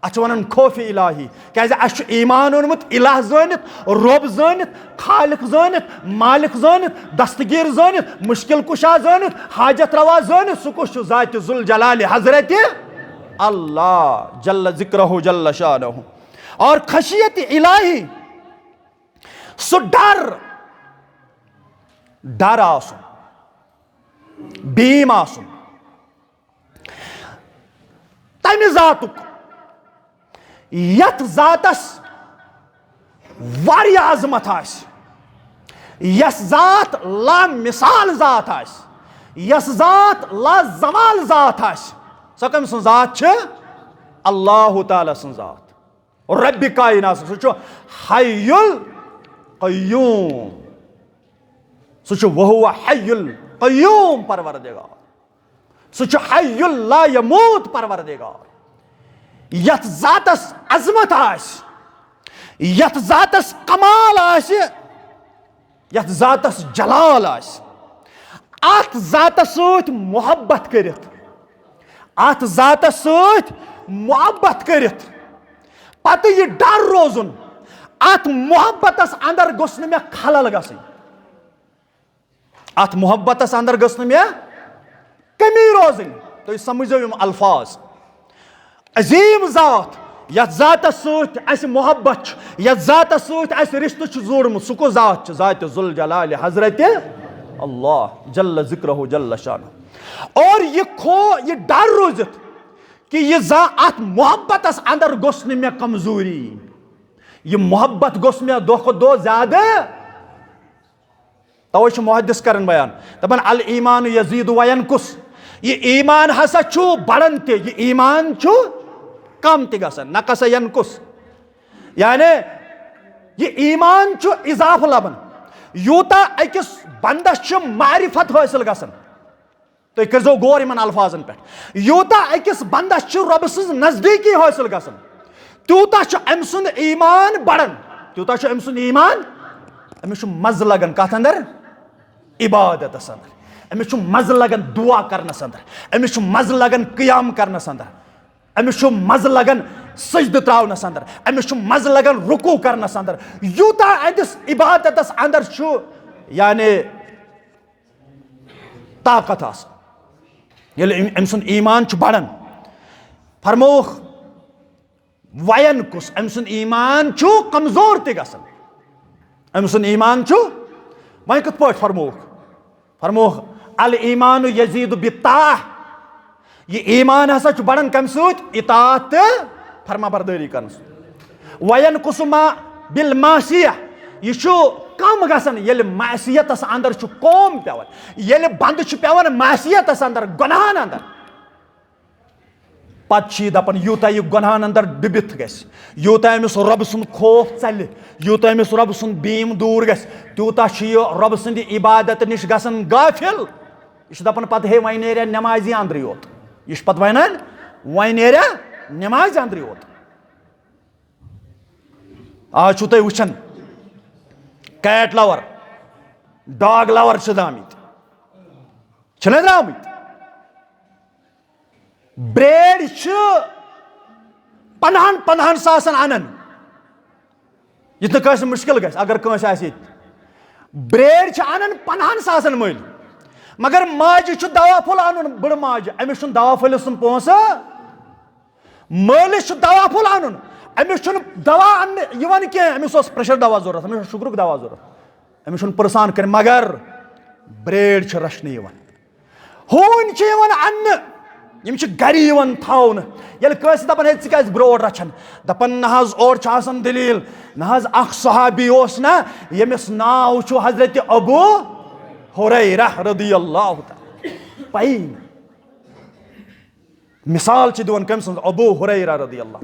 اَتھ چھِ وَنان خوفِ الٰہی۔ کیٛازِ اَسہِ چھُ ایمان اوٚنمُت الٰہ زٲنِتھ، رۄب زٲنِتھ، خالق زٲنِتھ، مالک زٲنِتھ، دستگیر زٲنِتھ، مشکل کشا زٲنِتھ، حاجت روا زٲنِتھ۔ سُہ کُس چھُ؟ ذاتِ ذوالجلال حضرت اللہ جل ذکرہ جل شانہ۔ اور خشیت الٰہی، سُہ ڈر، ڈر آسُن، بیم آسُن تَمہِ ذاتُک، یَتھ ذاتَس واریاہ عظمت آسہِ، یَس ذات لامثال ذات آسہِ، یَس ذات لازوال ذات آسہِ۔ سۄ کٔمۍ سٕنٛز ذات چھِ؟ اللہ تعالیٰ سٕنٛز ذات۔ رب کائنات، سُہ چھُ حی القیوم، سُہ چھُ وہو حی القیوم پروردگار، سُہ چھُ حی لا یموت پروردگار۔ یتھ ذاتس عظمت آسہِ، یتھ ذاتس کمال آسہِ، یتھ ذاتس جلال آسہِ، اتھ ذاتس سۭتۍ محبت کٔرِتھ، اتھ ذاتس سۭتۍ محبت کٔرِتھ، پتہٕ یہِ ڈر روزُن، اتھ محبتس اندر گوٚژھ نہٕ مےٚ خلل گژھٕنۍ، اتھ محبتس اندر گٔژھ نہٕ مےٚ کمی روزٕنۍ۔ تُہۍ سمجھزیو یِم الفاظ۔ عظیم ذات، یتھ ذاتس سۭتۍ اسہِ محبت چھُ، یتھ ذاتس سۭتۍ اسہِ رشتہٕ چھُ جوڑمُت، سُہ کُس ذات چھُ؟ ذاتِ ذوالجلال حضرت اللہ جل ذکرہ جل شانہ۔ اور یہ کھو، یہ ڈر روزِتھ کہ یہ ذا-، اتھ محبتس اندر گوٚژھ نہٕ مےٚ کمزوری یِنۍ۔ یہ محبت گوٚژھ مےٚ دۄہ کھۄتہٕ دۄہ زیادٕ، توے چھُ محدث کران بیان، دپان، "الایمان یزید و ینقص"، یہ ایمان ہسا چھُ بڑان تہِ، یہ ایمان چھُ کم تہِ گژھان، نقص ینقص، یعنی یہ ایمان چھُ اضافہٕ لبان۔ یوٗتاہ أکِس بندس چھُ معرفت حٲصِل گژھان، تُہۍ کٔرۍزیو غور یِمن الفاظن پٮ۪ٹھ۔ یوٗتاہ أکِس بندس چھِ رۄبہٕ سٕنٛز نزدیٖکی حٲصِل گژھان، تیوٗتاہ چھُ أمۍ سُنٛد ایمان بڑان، تیوٗتاہ چھُ أمۍ سُنٛد ایمان، أمِس چھُ مزٕ لگان کتھ اندر؟ عبادتس اندر۔ أمِس چھُ مزٕ لگان دعا کرنس اندر، أمِس چھُ مزٕ لگان قیام کرنس اندر، أمِس چھُ مزٕ لگان سجدٕ تراونس اندر، أمِس چھُ مزٕ لگان رکوع کرنس اندر۔ یوٗتاہ أہنٛدِس عبادتس اندر چھُ، یعنی، طاقت آسان۔ ییٚلہِ أمۍ، أمۍ سُنٛد ایمان چھُ بڑان، فرمووُکھ، وینقص، أمۍ سُنٛد ایمان چھُ کمزور تہِ گژھان۔ أمۍ سُنٛد ایمان چھُ، وۄنۍ کِتھ پٲٹھۍ فرمووُکھ؟ فرمووُکھ، "الایمان یزید بالطاعہ"۔ یہ ایمان ہسا چھُ بڑان کمہِ سۭتۍ؟ اطاعت تہٕ فرما بردٲری کرنہٕ سۭتۍ۔ وینقص ما بالمعصیہ، یہ چھُ کم گژھان ییٚلہِ معصیتس اندر چھُ قوم پٮ۪وان، ییٚلہِ بندٕ چھُ پٮ۪وان معصیتس اندر، گۄناہن اندر۔ پتہٕ چھُ یہِ دپان، یوٗتاہ یہِ گۄناہن اندر ڈُبِتھ گژھِ، یوٗتاہ أمِس رۄبہٕ سُنٛد خوف ژلہِ، یوٗتاہ أمِس رۄبہٕ سُنٛد بیم دوٗر گژھِ، تیوٗتاہ چھُ یہِ رۄبہٕ سٕنٛدِ عبادت نِش گژھان غافل۔ یہِ چھُ دپان پتہٕ، ہے، وۄنۍ نیرِ ہا نٮ۪مازِ اندرٕے یوت۔ یہِ چھُ پتہٕ ونان، وۄنۍ نیرِ ہا نٮ۪مازِ اندرٕے یوت۔ آز چھُو تُہۍ وٕچھان، کیٹ لور، ڈاگ لور چھِ درٛامٕتۍ۔ چھِنہٕ درٛامٕتۍ؟ برٛیڈ چھِ پنٛدہن پنٛدہن ساسن انان۔ یُتھ نہٕ کٲنٛسہِ مُشکِل گژھِ، اگر کٲنٛسہِ آسہِ ییٚتہِ۔ برٛیڈ چھِ انان پنٛدہن ساسن مٔلۍ، مگر ماجہِ چھُ دوا پھوٚل انُن، بٕڑٕ ماجہِ، أمِس چھُنہٕ دوا پھٔلِس سُنٛد پونٛسہٕ۔ مٲلِس چھُ دوا پھوٚل انُن، أمِس چھُنہٕ دوا اننہٕ یِوان کینٛہہ، أمِس اوس پریشر دوا ضروٗرت، أمِس اوس شُگرُک دوا ضروٗرت، أمِس چھُنہٕ پرٛژھان کٔرِتھ، مگر برٛیڈ چھِ رچھنہٕ یِوان۔ ہوٗنۍ چھِ یِوان اننہٕ، یِم چھِ گرِ یِوان تھاونہٕ۔ ییٚلہِ کٲنٛسہِ دپان، "ہے، ژٕ کیازِ برٛوڈ رچھان؟" دپان، "نہ حظ، اورٕ چھِ آسان دٔلیٖل، نہ حظ، اکھ صحابی اوس نہ، ییٚمِس ناو چھُ حضرت ابو ہریرہ رضی اللہ تعالیٰ۔" پَیی نہٕ۔ مثال چھِ دِوان کٔمۍ سٕنٛز؟ ابو ہریرہ رضی اللہ۔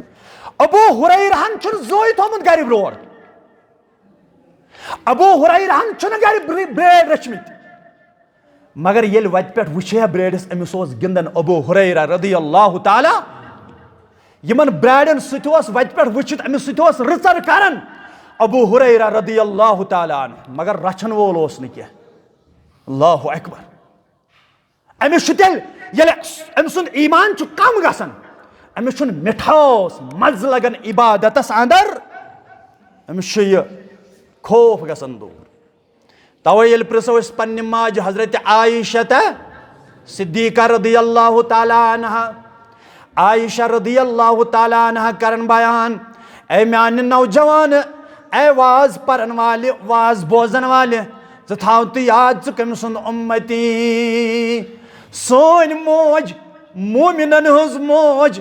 ابو ہریرہن چھُنہٕ زٕہٕے تھوٚومُت گرِ برٛوڈ۔ ابو ہریرہن چھُنہٕ گرِ برٛ-، برٛیڈ رٔچھمٕتۍ۔ مگر ییٚلہِ وتہِ پٮ۪ٹھ وٕچھے برٛیڈس، أمِس اوس گِنٛدان ابو ہریرہ رضی اللہ تعالیٰ۔ یِمن برٛیڈن سۭتۍ اوس وتہِ پٮ۪ٹھ وٕچھِتھ، أمِس سۭتۍ اوس رٕژر کران ابو ہریرہ رضی اللہ تعالیٰ عنہ، مگر رچھن وول اوس نہٕ کینٛہہ۔ اللہ اکبر۔ أمِس چھُ تیٚلہِ، ییٚلہِ أمۍ سُنٛد ایٖمان چھُ کم گژھان، أمِس چھُنہٕ مِٹھاس مزٕ لگان عبادتس اندر، أمِس چھُ یہِ خوف گژھان دوٗر۔ توے ییٚلہِ پرژھو أسۍ پننہِ ماجہِ حضرت عائشہ تہٕ صدیقہ رضی اللہ تعالیٰ عنہا، عائشہ رضی اللہ تعالیٰ عنہا کرن بیان، اے میانہِ نوجوان، اے واز پرن والہِ، واز بوزن والہِ، ژٕ تھاو تہٕ یاد، ژٕ کٔمۍ سُنٛد اُمتی؟ سٲنۍ موج، مومنن ہٕنٛز موج،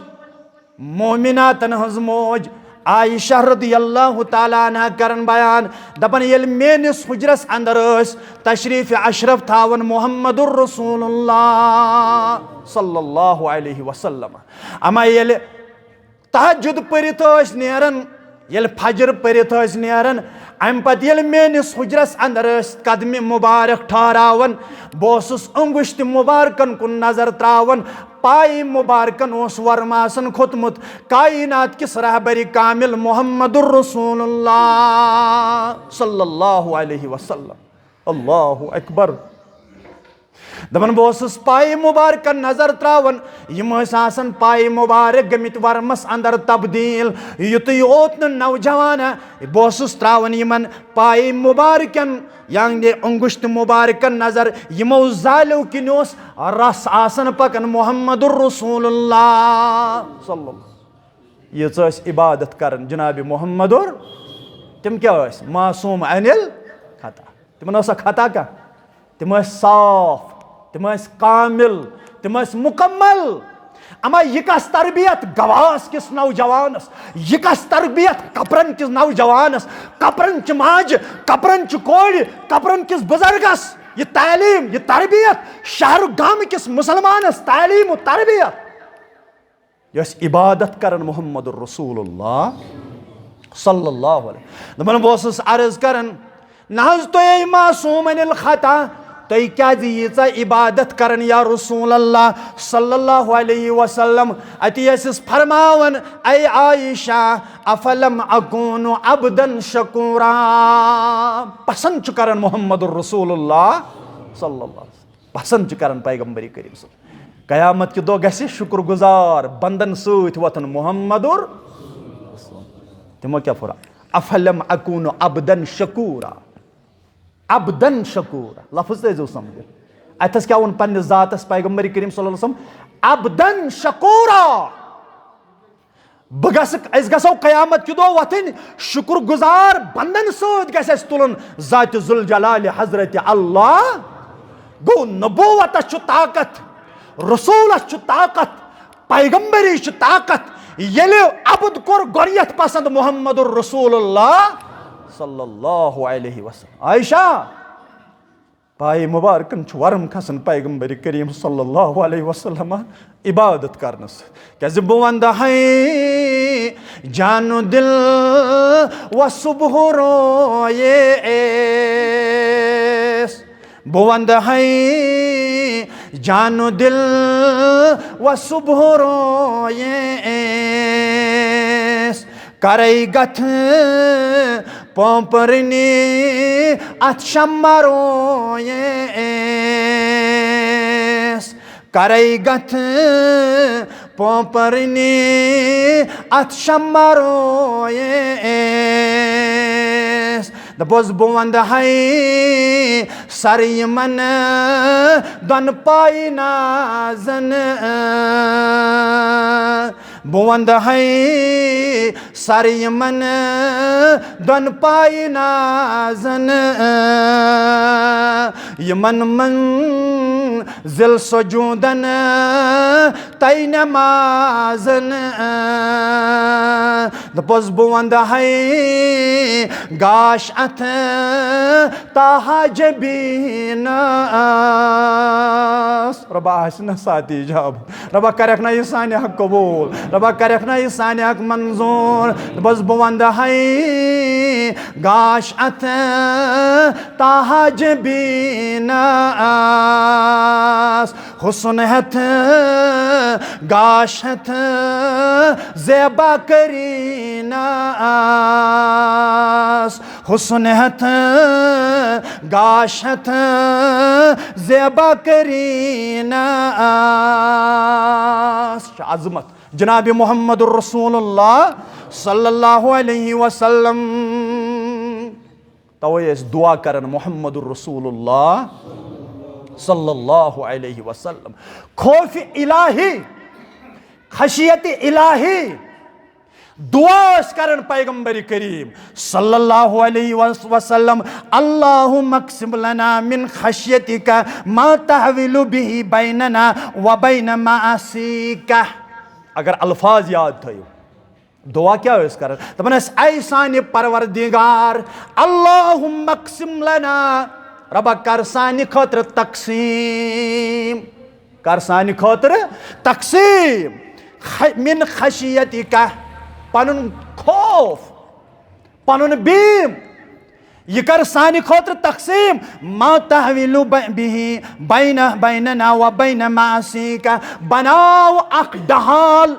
مومناتن ہٕنٛز موج عائشہ رضی اللہ تعالیٰ عنہا کرن بیان، دپان، ییٚلہِ میٲنِس حجرس اندر ٲسۍ تشریف اشرف تھاوان محمد رسول اللہ صلی اللہ علیہ وسلم، اما ییٚلہِ تہجد پٔرِتھ ٲسۍ نیران، ییٚلہِ فجر پٔرِتھ ٲسۍ نیران، امہِ پتہٕ ییٚلہِ میٲنِس حجرس اندر ٲسۍ قدمہِ مبارک ٹھہراوان، بہٕ اوسُس انگشتِ مبارکن کُن نظر تراوان، پایہِ مبارکن اوس ورماسن کھوٚتمُت کائنات کِس رہبرِ کامل محمد رسول اللہ صلی اللہ علیہ وسلم۔ اللہ اکبر۔ دپان، بہٕ اوسُس پایہِ مبارکن نظر تراوان، یِم ٲسۍ آسان پایہِ مبارک گٔمٕتۍ ورمس اندر تبدیل۔ یُتُے یوت نہٕ نوجوان، بہٕ اوسُس تراوان یِمن پایہِ مبارکن، یعنی انگشت مبارکن نظر، یِمو زالیو کِنۍ اوس رس آسان پکان محمد رسول اللہ صلی اللہ علیہ وسلم۔ ییٖژ ٲسۍ عبادت کران جناب محمد اور۔ تِم کیٛاہ ٲسۍ؟ معصوم عن الخطا۔ تِمن ٲسا خطا کانٛہہ؟ تِم ٲسۍ صاف، تِم ٲسۍ کامل، تِم ٲسۍ مکمل۔ اما یہِ کس تربیت گواس کِس نوجوانس، یہِ کس تربیت کپرن کِس نوجوانس، کپرن چہِ ماجہِ، کپرن چہِ کورِ، کپرن کِس بزرگس؟ یہِ تعلیم، یہِ تربیت شہر گام کِس مسلمانس تعلیم و تربیت۔ یۄس عبادت کرن محمد رسول اللہ صلی اللہ علیہ۔ دپان، بہٕ اوسُس عرض کران، نہ حظ تُہۍ اے معصوم عن الخطا، تُہۍ کیازِ ییٖژاہ عبادت کران یا رسول اللہ صلی اللہ علیہ وسلم؟ اتی ٲسِس فرماوان، اے عائشہ، افلم اکون عبدا شکورا، پسند چھُ کران محمد رسول اللہ صلی اللہ علیہ وسلم۔ پسند چھُ کران پیغمبر کریم صلی اللہ علیہ وسلم۔ قیامت کہِ دۄہ گژھِ شُکر گُزار بندن سۭتۍ وۄتھُن محمد اور۔ تِمو کیٛاہ فرموو؟ افلم اکون عبدا شکورا۔ عبدا شکورا۔ لفظ تھٲیزیو سمجھِتھ۔ اتھس کیٛاہ ووٚن پننِس ذاتس پیغمبر کریم صلی اللہ علیہ وسلم؟ عبدا شکورا۔ بہٕ گژھٕ، أسۍ گژھو قیامت کہِ دۄہ وۄتھٕنۍ شُکر گُزار بندن سۭتۍ گژھِ اَسہِ تُلُن ذاتِ ذوالجلال حضرت اللہ۔ گوٚو، نبوتس چھُ طاقت، رسولس چھُ طاقت، پیغمبری چھِ طاقت۔ ییٚلہِ عبد کوٚر گۄڈٕنیتھ پسند محمد رسول اللہ صلی اللہ علیہ وسلم۔ عائشہ، پایہِ مبارکن چھُ ورم کھسان پیغمبر کریم صلی اللہ علیہ وسلم عبادت کرنس۔ کیازِ بہٕ وندٕ ہے جان و دل و صبح رویس۔ بہٕ وندٕ ہے جان و دل و صبح رویس۔ کرے گتھ پومپرنی اتھ شمع رویس۔ کرے گتھ پوپرنی اتھ شمرویس۔ دپوس بہٕ ونٛدٕ ہے سر یِمن دۄن پاے نازن۔ بہٕ ونٛدٕ ہے سر یِمن دۄن پاے نازن، یِمن منزل سجودن تَے نمازن۔ دپوس بہٕ ونٛدٕ ہے گاش اتھ تاہا جبینس۔ رۄبا آسہِ نہ ساتھ اجاب۔ رۄبا کرکھ نہ یہِ سانہِ حق قبول۔ رۄبا کرکھ نہ یہِ سانہِ حق منظور۔ دپوس بہٕ ونٛدٕ ہے گاش اتھ تاہا جبینس۔ حسن ہتھ گاش ہتھ زیبا کرینس۔ حسن ہتھ گاش ہتھ زیبا کرینس۔ چھِ عظمت جناب محمد رسول اللہ صلی اللہ علیہ وسلم۔ توے ٲسۍ دعا کران محمد رسول اللہ صلی اللہ علیہ وسلم۔ خوف الہی، خشیت الہی، دعا ٲسۍ کران پیغمبر کریم صلی اللہ علیہ وسلم، اللہم اقسم لنا من خشیتک ما تحول به بیننا و بین معاصیک۔ اگر الفاظ یاد تھٲیِو، دعا کیٛاہ ٲسۍ کران؟ دپان ٲسۍ، اے سانہِ پروردگار، اللہم اقسم لنا، رۄبا کر سانہِ خٲطرٕ تقسیٖم، کر سانہِ خٲطرٕ تقسیٖم، خ-، من خشیتک، پنُن خوف، پنُن بیٖم، یہِ کر سانہِ خٲطرٕ تقسیٖم، ما تحویل ب-، بہ بین، بیننا و بین معاصیک، بناو اکھ ڈہال،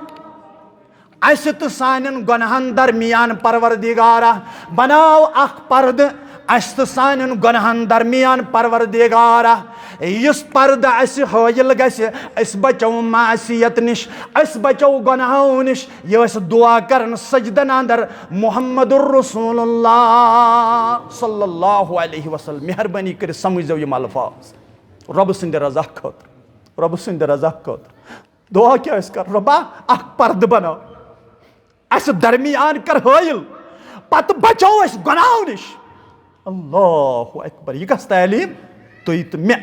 اسہِ تہٕ سانٮ۪ن گۄنہن درمیان پروردگارا، بناو اکھ پردٕ اسہِ تہٕ سانٮ۪ن گۄنہن درمیان پروردگارا۔ یُس پردٕ اسہِ حٲیل گژھِ، أسۍ بچو معصیت نِش، أسۍ بچو گۄنہو نِش۔ یہِ ٲسۍ دعا کران سجدن اندر محمد رسول اللہ صلی اللہ علیہ وسلم۔ مہربٲنی کٔرِتھ سمجھزیو یِم الفاظ۔ رۄبہٕ سٕنٛدِ رضا خٲطرٕ، رۄبہٕ سٕنٛدِ رضا خٲطرٕ۔ دعا کیٛاہ ٲسۍ کران؟ رۄبا، اکھ پردٕ بناو اسہِ درمیان، کر حٲیل، پتہٕ بچو أسۍ گۄناہو نِش۔ اللہ اکبر، یہِ کس تعلیٖم؟ تُہۍ تہٕ مےٚ۔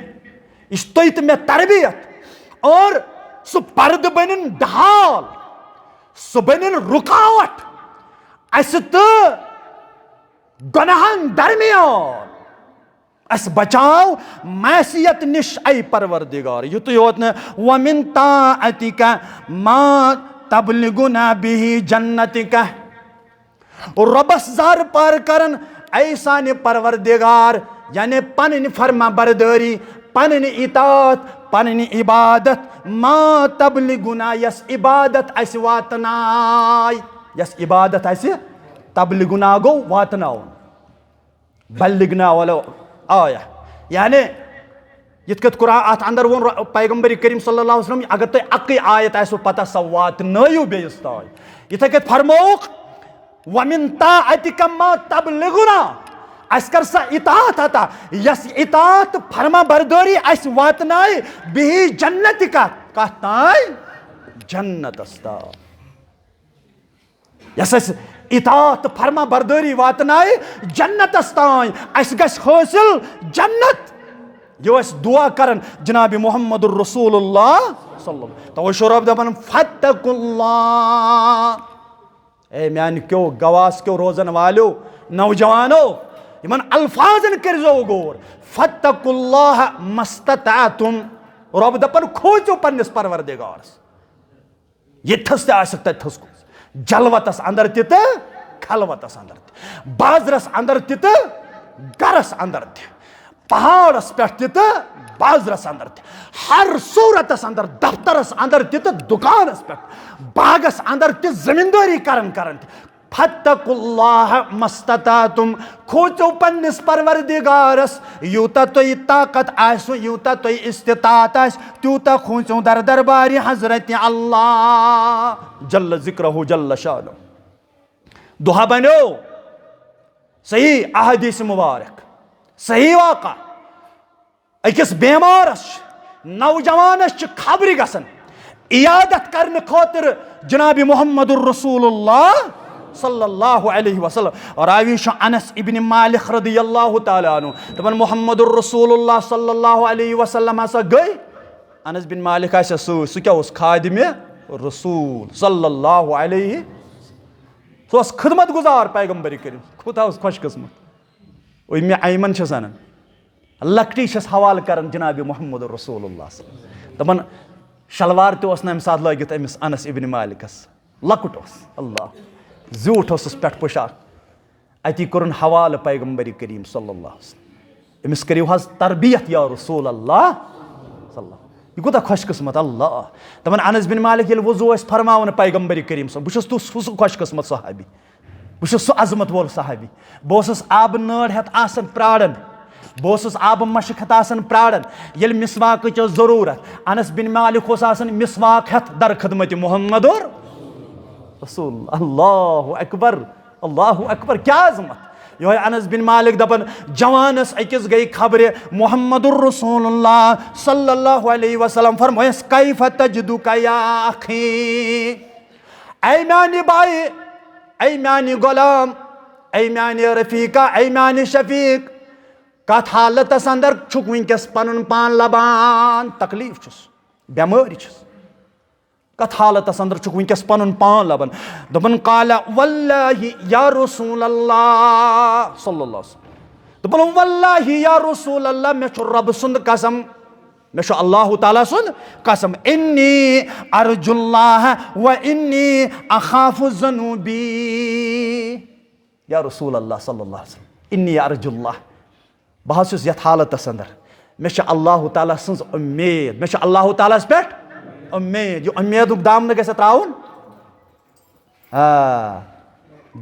یہِ چھِ تُہۍ تہٕ مےٚ تربیت۔ اور سُہ پردٕ بنِن ڈھال، سُہ بنِن رُکاوٹ اسہِ تہٕ گۄناہن درمیان۔ اسہِ بچاو معصیت نِش، اے پروردگار۔ یُتُے یوت نہٕ، ومن طاعتک ما تبلغنا به جنتک۔ رۄبس زار پار کرن، اے سانہِ پروردگار، یعنی پنٕنۍ فرما بردٲری، پنٕنۍ اطاعت، پنٕنۍ عبادت، ما تبلغنا، یس عبادت اسہِ واتناے، یس عبادت اسہِ، تبلغنا گوٚو واتناوُن۔ بلغنا ولو آیہ۔ یعنی یِتھ کٔنۍ قرآن اتھ اندر ووٚن ر-، پیغمبر کریم صلی اللہ علیہ وسلم، اگر تۄہہِ اکٕے آیت آسِوٕ پتہ، سۄ واتنٲیِو بیٚیِس تام۔ یِتھے کٔنۍ فرمووُکھ، ومن طاعتک ما تبلغنا، اسہِ کر سۄ اطاعت عطا، یۄس اطاعت فرما بردٲری اسہِ واتنایہِ، به جنتک، کتھ تام؟ جنتس تام۔ یۄس اسہِ اطاعت فرما بردٲری واتنایہِ جنتس تام، اسہِ گژھِ حٲصِل جنت۔ یہِ ٲسۍ دعا کران جناب محمد رسول اللہ صلی اللہ علیہ وسلم۔ توے چھُ رب دپان، فاتقوا اللہ۔ اے میانہِ کیو گواس کیو روزن والیو نوجوانو، یِمن الفاظن کٔرزیو غور۔ فاتقوا اللہ ما استطعتم۔ رب دپان، کھوژِو پننِس پروردگارس۔ ییٚتھس تہِ آسکھ تتھس کُن، جلوتس اندر تہِ تہٕ خلوتس اندر تہِ، بازرس اندر تہِ تہٕ گرس اندر تہِ، پہاڑس پٮ۪ٹھ تہِ تہٕ بازرس اندر تہِ، ہر صورتس اندر، دفترس اندر تہِ تہٕ دُکانس پٮ۪ٹھ، باغس اندر تہِ، زمیندٲری کران کران تہِ، فاتقوا الله ما استطعتم، کھوژِو پننِس پروردگارس، یوٗتاہ تۄہہِ طاقت آسہِ، یوٗتاہ تۄہہِ استطاعت آسہِ، تیوٗتاہ کھوژِو در دربارِ حضرت اللہ جل ذکرہ جل شانہ۔ دۄہا بنیو صحیح احادیث مبارک، صحیح واقعہ۔ أکِس بیمارس چھِ، نوجوانس چھِ خبرِ گژھان عیادت کرنہٕ خٲطرٕ جناب محمد رسول اللہ صلی اللہ علیہ وسلم۔ راوی چھُ انس ابن مالک رضی اللہ تعالیٰ عنہ۔ دپان محمد رسول اللہ صلی اللہ علیہ وسلم ہسا گٔے۔ انس بن مالک آسہِ سۭتۍ، سُہ کیٛاہ اوس؟ خادمِ رسول صلی اللہ علیہ، سُہ اوس خدمت گزار پیغمبر کریم۔ کوٗتاہ اوس خوش قسمت۔ اُمہِ ایمن چھس انان، لۄکٹی چھس حوالہٕ کران جناب محمد رسول اللہ صلی اللہ علیہ وسلم۔ دپان شلوار تہِ اوس نہٕ امہِ ساتہٕ لٲگِتھ أمِس انس ابن مالکس، لۄکُٹ اوس، اللہ، زیوٗٹھ اوسُس پٮ۪ٹھ پوشاک۔ اتی کوٚرُن حوالہٕ پیغمبر کریم صلی اللہ علیہ وسلم، أمِس کٔرِو حظ تربیت یا رسول اللہ صلی اللہ۔ یہِ کوٗتاہ خوش قسمت، اللہ۔ دپان انس بن مالک ییٚلہِ وضوٗ ٲسۍ فرماوان پیغمبر کریم صلی اللہ علیہ وسلم، بہٕ چھُس تُس-، سُہ خوش قسمت صحابی۔ بہٕ چھُس سُہ عظمت وول صحابی۔ بہٕ اوسُس آبہٕ نٲر ہٮ۪تھ آسان پرٛاران۔ بہٕ اوسُس آبہٕ مشک ہٮ۪تھ آسان پرٛاران۔ ییٚلہِ مسواکٕچ ٲس ضروٗرت، انس بن مالک اوس آسان مسواک ہٮ۪تھ در خدمت محمد اور رسول۔ اللہ اکبر، اللہ اکبر، کیٛاہ عظمت۔ یِہوٚے انس بن مالک دپان، جوانس أکِس گٔے خبرِ محمد رسول اللہ صلی اللہ علیہ وسلم۔ فرمٲیس، کیف تجدک یا اخی؟ اے میانہِ بایہِ، اے میانہِ غلام، اے میانہِ رفیقہ، اے میانہِ شفیق، کتھ حالتس اندر چھُکھ وٕنکیٚس پنُن پان لبان؟ تکلیف چھُس، بیمٲرۍ چھُس، کتھ حالتس اندر چھُکھ وٕنکیٚس پنُن پان لبان؟ دوٚپُن، قال واللہ یا رسول اللہ صلی اللہ علیہ وسلم۔ دوٚپُن، واللہ یا رسول اللہ، مےٚ چھُ رۄبہٕ سُنٛد قسم، مےٚ چھُ اللہ تعالیٰ سُنٛد قسم، انی ارجو اللہ و انی اخاف ذنوبی۔ یا رسول اللہ صلی اللہ علیہ وسلم، انی ارجو اللہ، بہٕ حظ چھُس یتھ حالتس اندر، مےٚ چھِ اللہ تعالیٰ سٕنٛز اُمید، مےٚ چھِ اللہ تعالیٰ ہس پٮ۪ٹھ اُمید۔ یہِ اُمیدُک دامنہٕ گژھِ تراوُن۔ آ،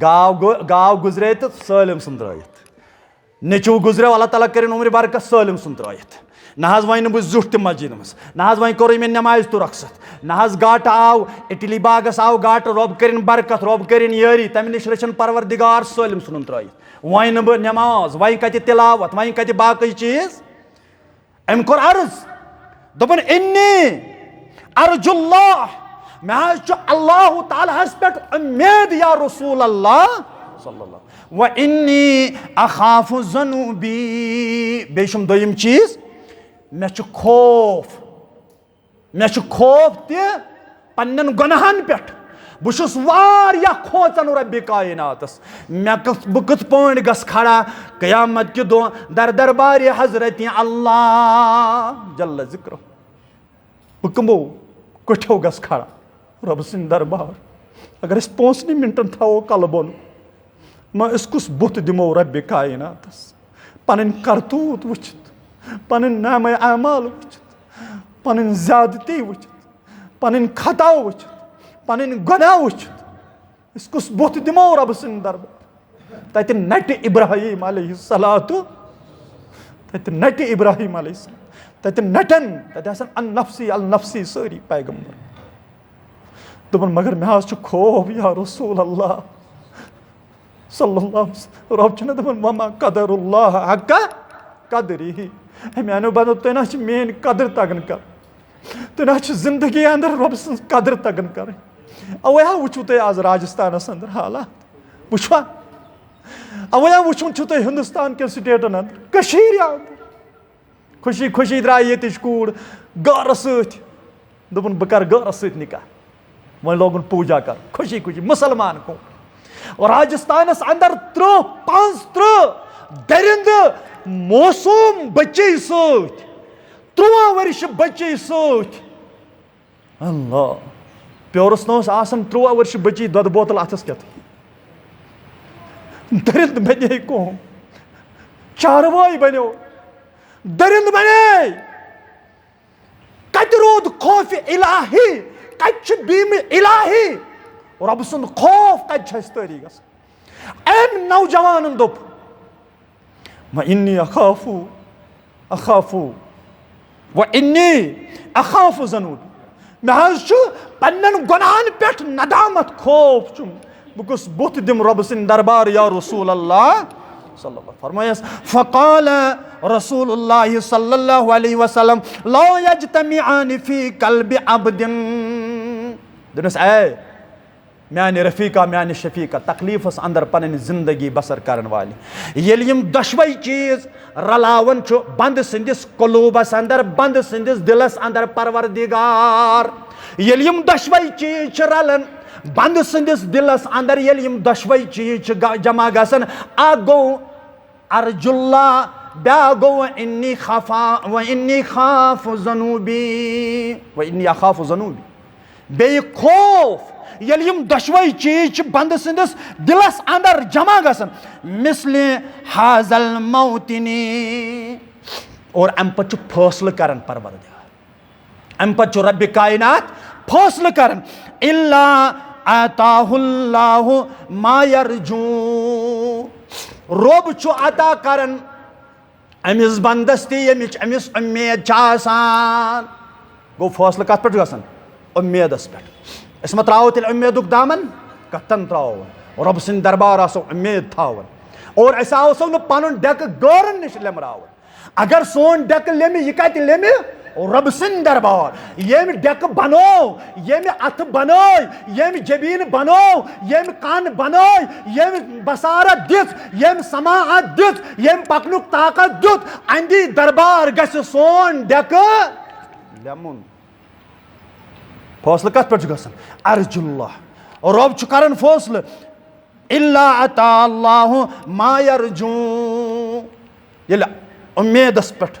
گاو گو-، گاو گُزرے تہٕ سٲلِم ژھُن ترٲیِتھ۔ نیٚچوٗ گُزریو، اللہ تعالیٰ کٔرِن عمرِ برکت، سٲلِم ژھُن ترٲیِتھ۔ نہ حظ وۄنۍ نہٕ بہٕ زیُٹھ تہِ مسجدِ منٛز، نہ حظ وۄنۍ کوٚرُے مےٚ نٮ۪مازِ تہِ رۄخصت، نہ حظ گاٹہٕ آو، اِٹلی باغس آو گاٹہٕ، رۄب کٔرِن برکت، رۄب کٔرِن یٲری، تَمہِ نِش رٔچھِن پروردگار، سٲلِم ژھُنُن ترٲیِتھ۔ وۄنۍ نہٕ بہٕ نٮ۪ماز، وۄنۍ کَتہِ تِلاوت، وۄنۍ کَتہِ باقٕے چیٖز؟ أمۍ کوٚر عرض، دوٚپُن، انی ارجو اللہ، مےٚ حظ چھُ اللہ تعالیٰ ہس پٮ۪ٹھ اُمید یا رسول اللہ صلی اللہ، و انی اخاف ذنوبی، بیٚیہِ چھُم دوٚیِم چیٖز، مےٚ چھُ خوف، مےٚ چھُ خوف تہِ پننٮ۪ن گۄناہن پٮ۪ٹھ۔ بہٕ چھُس واریاہ کھوژان رۄبِ کایناتس۔ مےٚ کِتھ-، بہٕ کِتھ پٲٹھۍ گژھٕ کھڑا قیامت کہِ دۄہ در دربارِ حضرت اللہ جل ذکرہ؟ بہٕ کٕمو کُٹھیو گژھٕ کھڑا رۄبہٕ سٕنٛدِ دربار؟ اگر أسۍ پانٛژنٕے منٹن تھاوو کلہٕ بۄن، ما أسۍ کُس بُتھ دِمو رۄبِ کایناتس؟ پنٕنۍ کرتوٗت وٕچھِتھ، پنٕنۍ نامہ اعمال وٕچھِتھ، پنٕنۍ زیادتی وٕچھِتھ، پنٕنۍ خطا وٕچھِتھ، پنٕنۍ گۄناہ وٕچھِتھ، أسۍ کُس بُتھ دِمو رۄبہٕ سٕنٛدِ دربار؟ تتہِ نٹہِ ابراہیم علیہ الصلوۃ، تتہِ نٹہِ ابراہیم علیہ السلام، تتہِ نٹن، تتہِ آسن النفسی النفسی سٲری پیغمبر۔ دوٚپُن، مگر مےٚ حظ چھُ خوف یا رسول اللہ صلی اللہ علیہ وسلم۔ رۄب چھُنہ دَپان، "وما قدر اللہ حق قدرہ"۔ ہے میانیو بندو، تُہۍ نہ حظ چھِ میٲنۍ قدر تگان کرٕنۍ۔ تُہۍ نہ حظ چھِ زندگی اندر رۄب سٕنٛز قدر تگان کرٕنۍ۔ اوے ہا وٕچھِو تُہۍ آز راجستانس اندر حالات۔ وٕچھوا؟ اوے ہا وٕچھُن چھُ تۄہہِ ہندوستان کٮ۪ن سٹیٹن اندر، کٔشیٖرِ اندر۔ خوشی خوشی درٛاے ییٚتِچ کوٗر گٲرس سۭتۍ۔ دوٚپُن، "بہٕ کرٕ گٲرس سۭتۍ نکاح۔" وۄنۍ لوگُن پوٗجا کرُن، خوشی خوشی، مُسلمان کوٗر۔ راجستانس اندر ترٕٛہ، پانٛژھ ترٕٛہ درندٕ موسوم بچی سۭتۍ، ترُٛواہ ؤرشہِ بچی سۭتۍ۔ اللہ! پیورس نہ اوس آسان ترُٛواہ ؤرشہِ بچی دۄدٕ بوتل اتھس کٮ۪تھ۔ درند بنے قوم، چاروٲے بنیو، درند بنے۔ کتہِ روٗد خوف الہی؟ کتہِ چھُ بیٖمہِ الہی؟ رۄبہٕ سُنٛد خوف کیٛازِ چھِ اَسہِ تٲریٖخ گژھان؟ أمۍ نوجوانن دوٚپ، "وَإِنِّي أَخَافُ، أَخَافُ، وَإِنِّي أَخَافُ ذُنُوبِي۔" مےٚ حظ چھُ پننٮ۪ن گۄناہن پٮ۪ٹھ ندامت، خوف چھُم، بہٕ کُس بُتھ دِمہٕ رۄبہٕ سٕنٛدِ دربار یا رسول اللہ صلی اللہ علیہ وسلم۔ فرمٲیس، فقال رسول اللہ صلی اللہ علیہ وسلم، لا یجتمعان فی قلب عبد۔ دوٚپنس، اے میانہِ رفیقہ، میانہِ شفیقہ، تکلیفس اندر پنٕنۍ زندگی بسر کرن والہِ، ییٚلہِ یِم دۄشوے چیز رلاوان چھُ بندٕ سٕنٛدِس قلوٗبس اندر، بندٕ سٕنٛدِس دِلس اندر پروردگار۔ ییٚلہِ یِم دۄشوے چیٖز چھِ رلان بندٕ سٕنٛدِس دِلس اندر، ییٚلہِ یِم دۄشوے چیٖز چھِ گا-، جمع گژھان، اکھ گوٚو ارجو اللہ، بیاکھ گوٚو و انی خفا-، و انی خاف ذنوبی، و انی اخاف ذنوبی۔ بیٚیہِ خوف، ییٚلہِ یِم دۄشوے چیٖز چھِ بندٕ سٕنٛدِس دِلس اندر جمع گژھان، مثل حاذ الموطنی، اور امہِ پتہٕ چھُ فٲصلہٕ کران پروردگار، امہِ پتہٕ چھُ رب کائنات فٲصلہٕ کران، الا اعطاہ اللہ ما یرجو، رب چھُ عطا کران أمِس بندس تہِ، ییٚمِچ أمِس اُمید چھِ آسان۔ گوٚو، فٲصلہٕ کتھ پٮ۪ٹھ چھُ گژھان؟ اُمیدس پٮ۪ٹھ۔ أسۍ ما ترٛاوو تیٚلہِ اُمیدُک دامن؟ کتھن ترٛاوو؟ رۄب سٕنٛدِ دربار آسو اُمید تھاوان۔ اور أسۍ آسو نہٕ پنُن ڈٮ۪کہٕ غٲرن نِش لیمراوان۔ اگر سون ڈٮ۪کہٕ لیمہِ، یہِ کتہِ لیمہِ؟ رۄب سٕنٛدِ دربار۔ ییٚمۍ ڈٮ۪کہٕ بنوو، ییٚمہِ اتھٕ بنٲے، ییٚمۍ جبیٖن بنوو، ییٚمۍ کن بنٲے، ییٚمۍ بصارت دِژ، ییٚمۍ سماعت دِژ، ییٚمۍ پکنُک طاقت دیُت، اندی دربار گژھِ سون ڈٮ۪کہٕ لیمُن۔ فٲصلہٕ کتھ پٮ۪ٹھ چھُ گژھان؟ ارجو اللہ۔ رۄب چھُ کران فٲصلہٕ، الا اعطاہ اللہ ما یرجو۔ ییٚلہِ اُمیدس پٮ۪ٹھ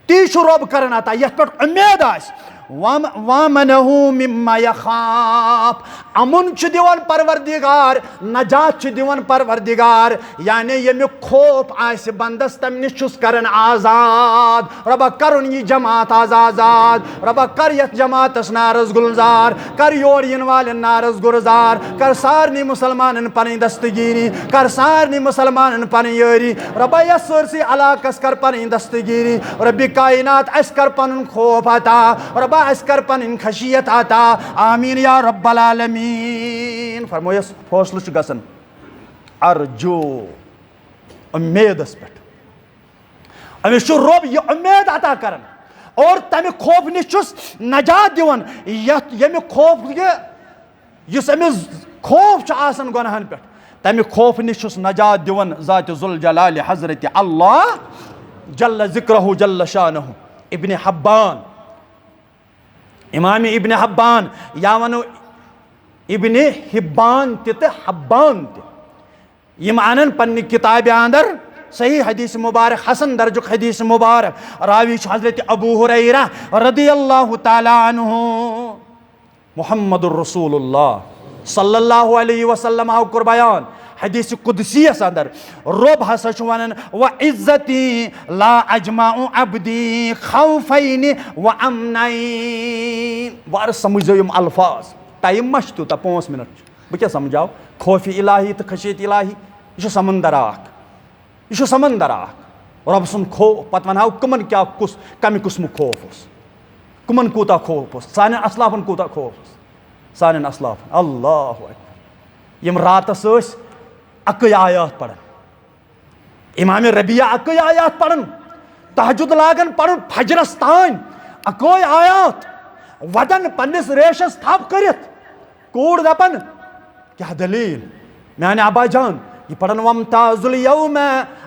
تی چھُ رۄب کران عطا، یتھ پٮ۪ٹھ اُمید آسہِ۔ وام-، وامنہ مما یخاف، امُن چھُ دِوان پروردگار، نجات چھُ دِوان پروردگار، یعنی ییٚمیُک خوف آسہِ بندس، تمہِ نِش چھُس کران آزاد۔ رۄبا، کرُن یہِ جماعت آز آزاد۔ رۄبا، کر یتھ جماعتس نارس گلزار، کر یور یِنہٕ والٮ۪ن نارس گلزار، کر سارنٕے مسلمانن پنٕنۍ دستگیری، کر سارنٕے مسلمانن پنٕنۍ یٲری۔ رۄبا، یتھ سٲرسٕے علاقس کر پنٕنۍ دستگیری۔ رب کائنات، اسہِ کر پنُن خوف عطا۔ رۄبا، اسہِ کر پنٕنۍ خشیت عطا۔ آمین یا رب العالمین۔ فرمٲیِس، فٲصلہٕ چھُ گژھان ارجو، اُمیدس پٮ۪ٹھ۔ أمِس چھُ رۄب یہِ اُمید عطا کران اور تَمہِ خوفہٕ نِش چھُس نجات دِوان، یَتھ، ییٚمہِ خوف یہِ، یُس أمِس خوف چھُ آسان گۄناہَن پٮ۪ٹھ، تَمہِ خوفہٕ نِش چھُس نجات دِوان ذاتِ ذوالجلال حضرت اللہ جل ذکرہ جل شانہ۔ ابن حبان، امام ابن حبان، یا ونو ابن حبان تہِ تہٕ حبان تہِ، یِم انن پننہِ کتابہِ اندر صحیح حدیث مبارک، حسن درجُک حدیث مبارک۔ راوی چھُ حضرت ابو ہریرہ رضی اللہ تعالیٰ عنہ۔ محمد رسول اللہ صلی اللہ علیہ وسلم آو کوٚر بیان حدیث قدسی یس اندر، رب ہسا چھُ ونان، "وعزتی لا اجمع عبدی خوفین و امنین۔" وارٕ سمجھو یِم الفاظ، ٹائم ما چھُ تیوٗتاہ، پانٛژھ منٹ چھُ۔ بہٕ کیٛاہ سمجھاو؟ خوف الہی تہٕ خشیت الہی، یہِ چھُ سمندر اکھ۔ یہِ چھُ سمندر اکھ۔ رۄب سُنٛد خوف، پتہٕ ونہاو کٕمن کیٛاہ، کُس، کمہِ قٕسمُک خوف اوس، کٕمن کوٗتاہ خوف اوس، سانٮ۪ن اسلافن کوٗتاہ خوف اوس، سانٮ۪ن اسلافن۔ اللہ اکبر۔ یِم راتس ٲسۍ اکٕے آیات پران۔ امام ربیعہ اکٕے آیات پران، تہجد لاگان پرُن فجرس تام، اکٕے آیات، ودن پننِس ریشس تھپھ کٔرِتھ۔ کوٗر دپان، "کیٛاہ دٔلیٖل میانہِ ابا جان؟" یہِ پران، "وامتازوا الیوم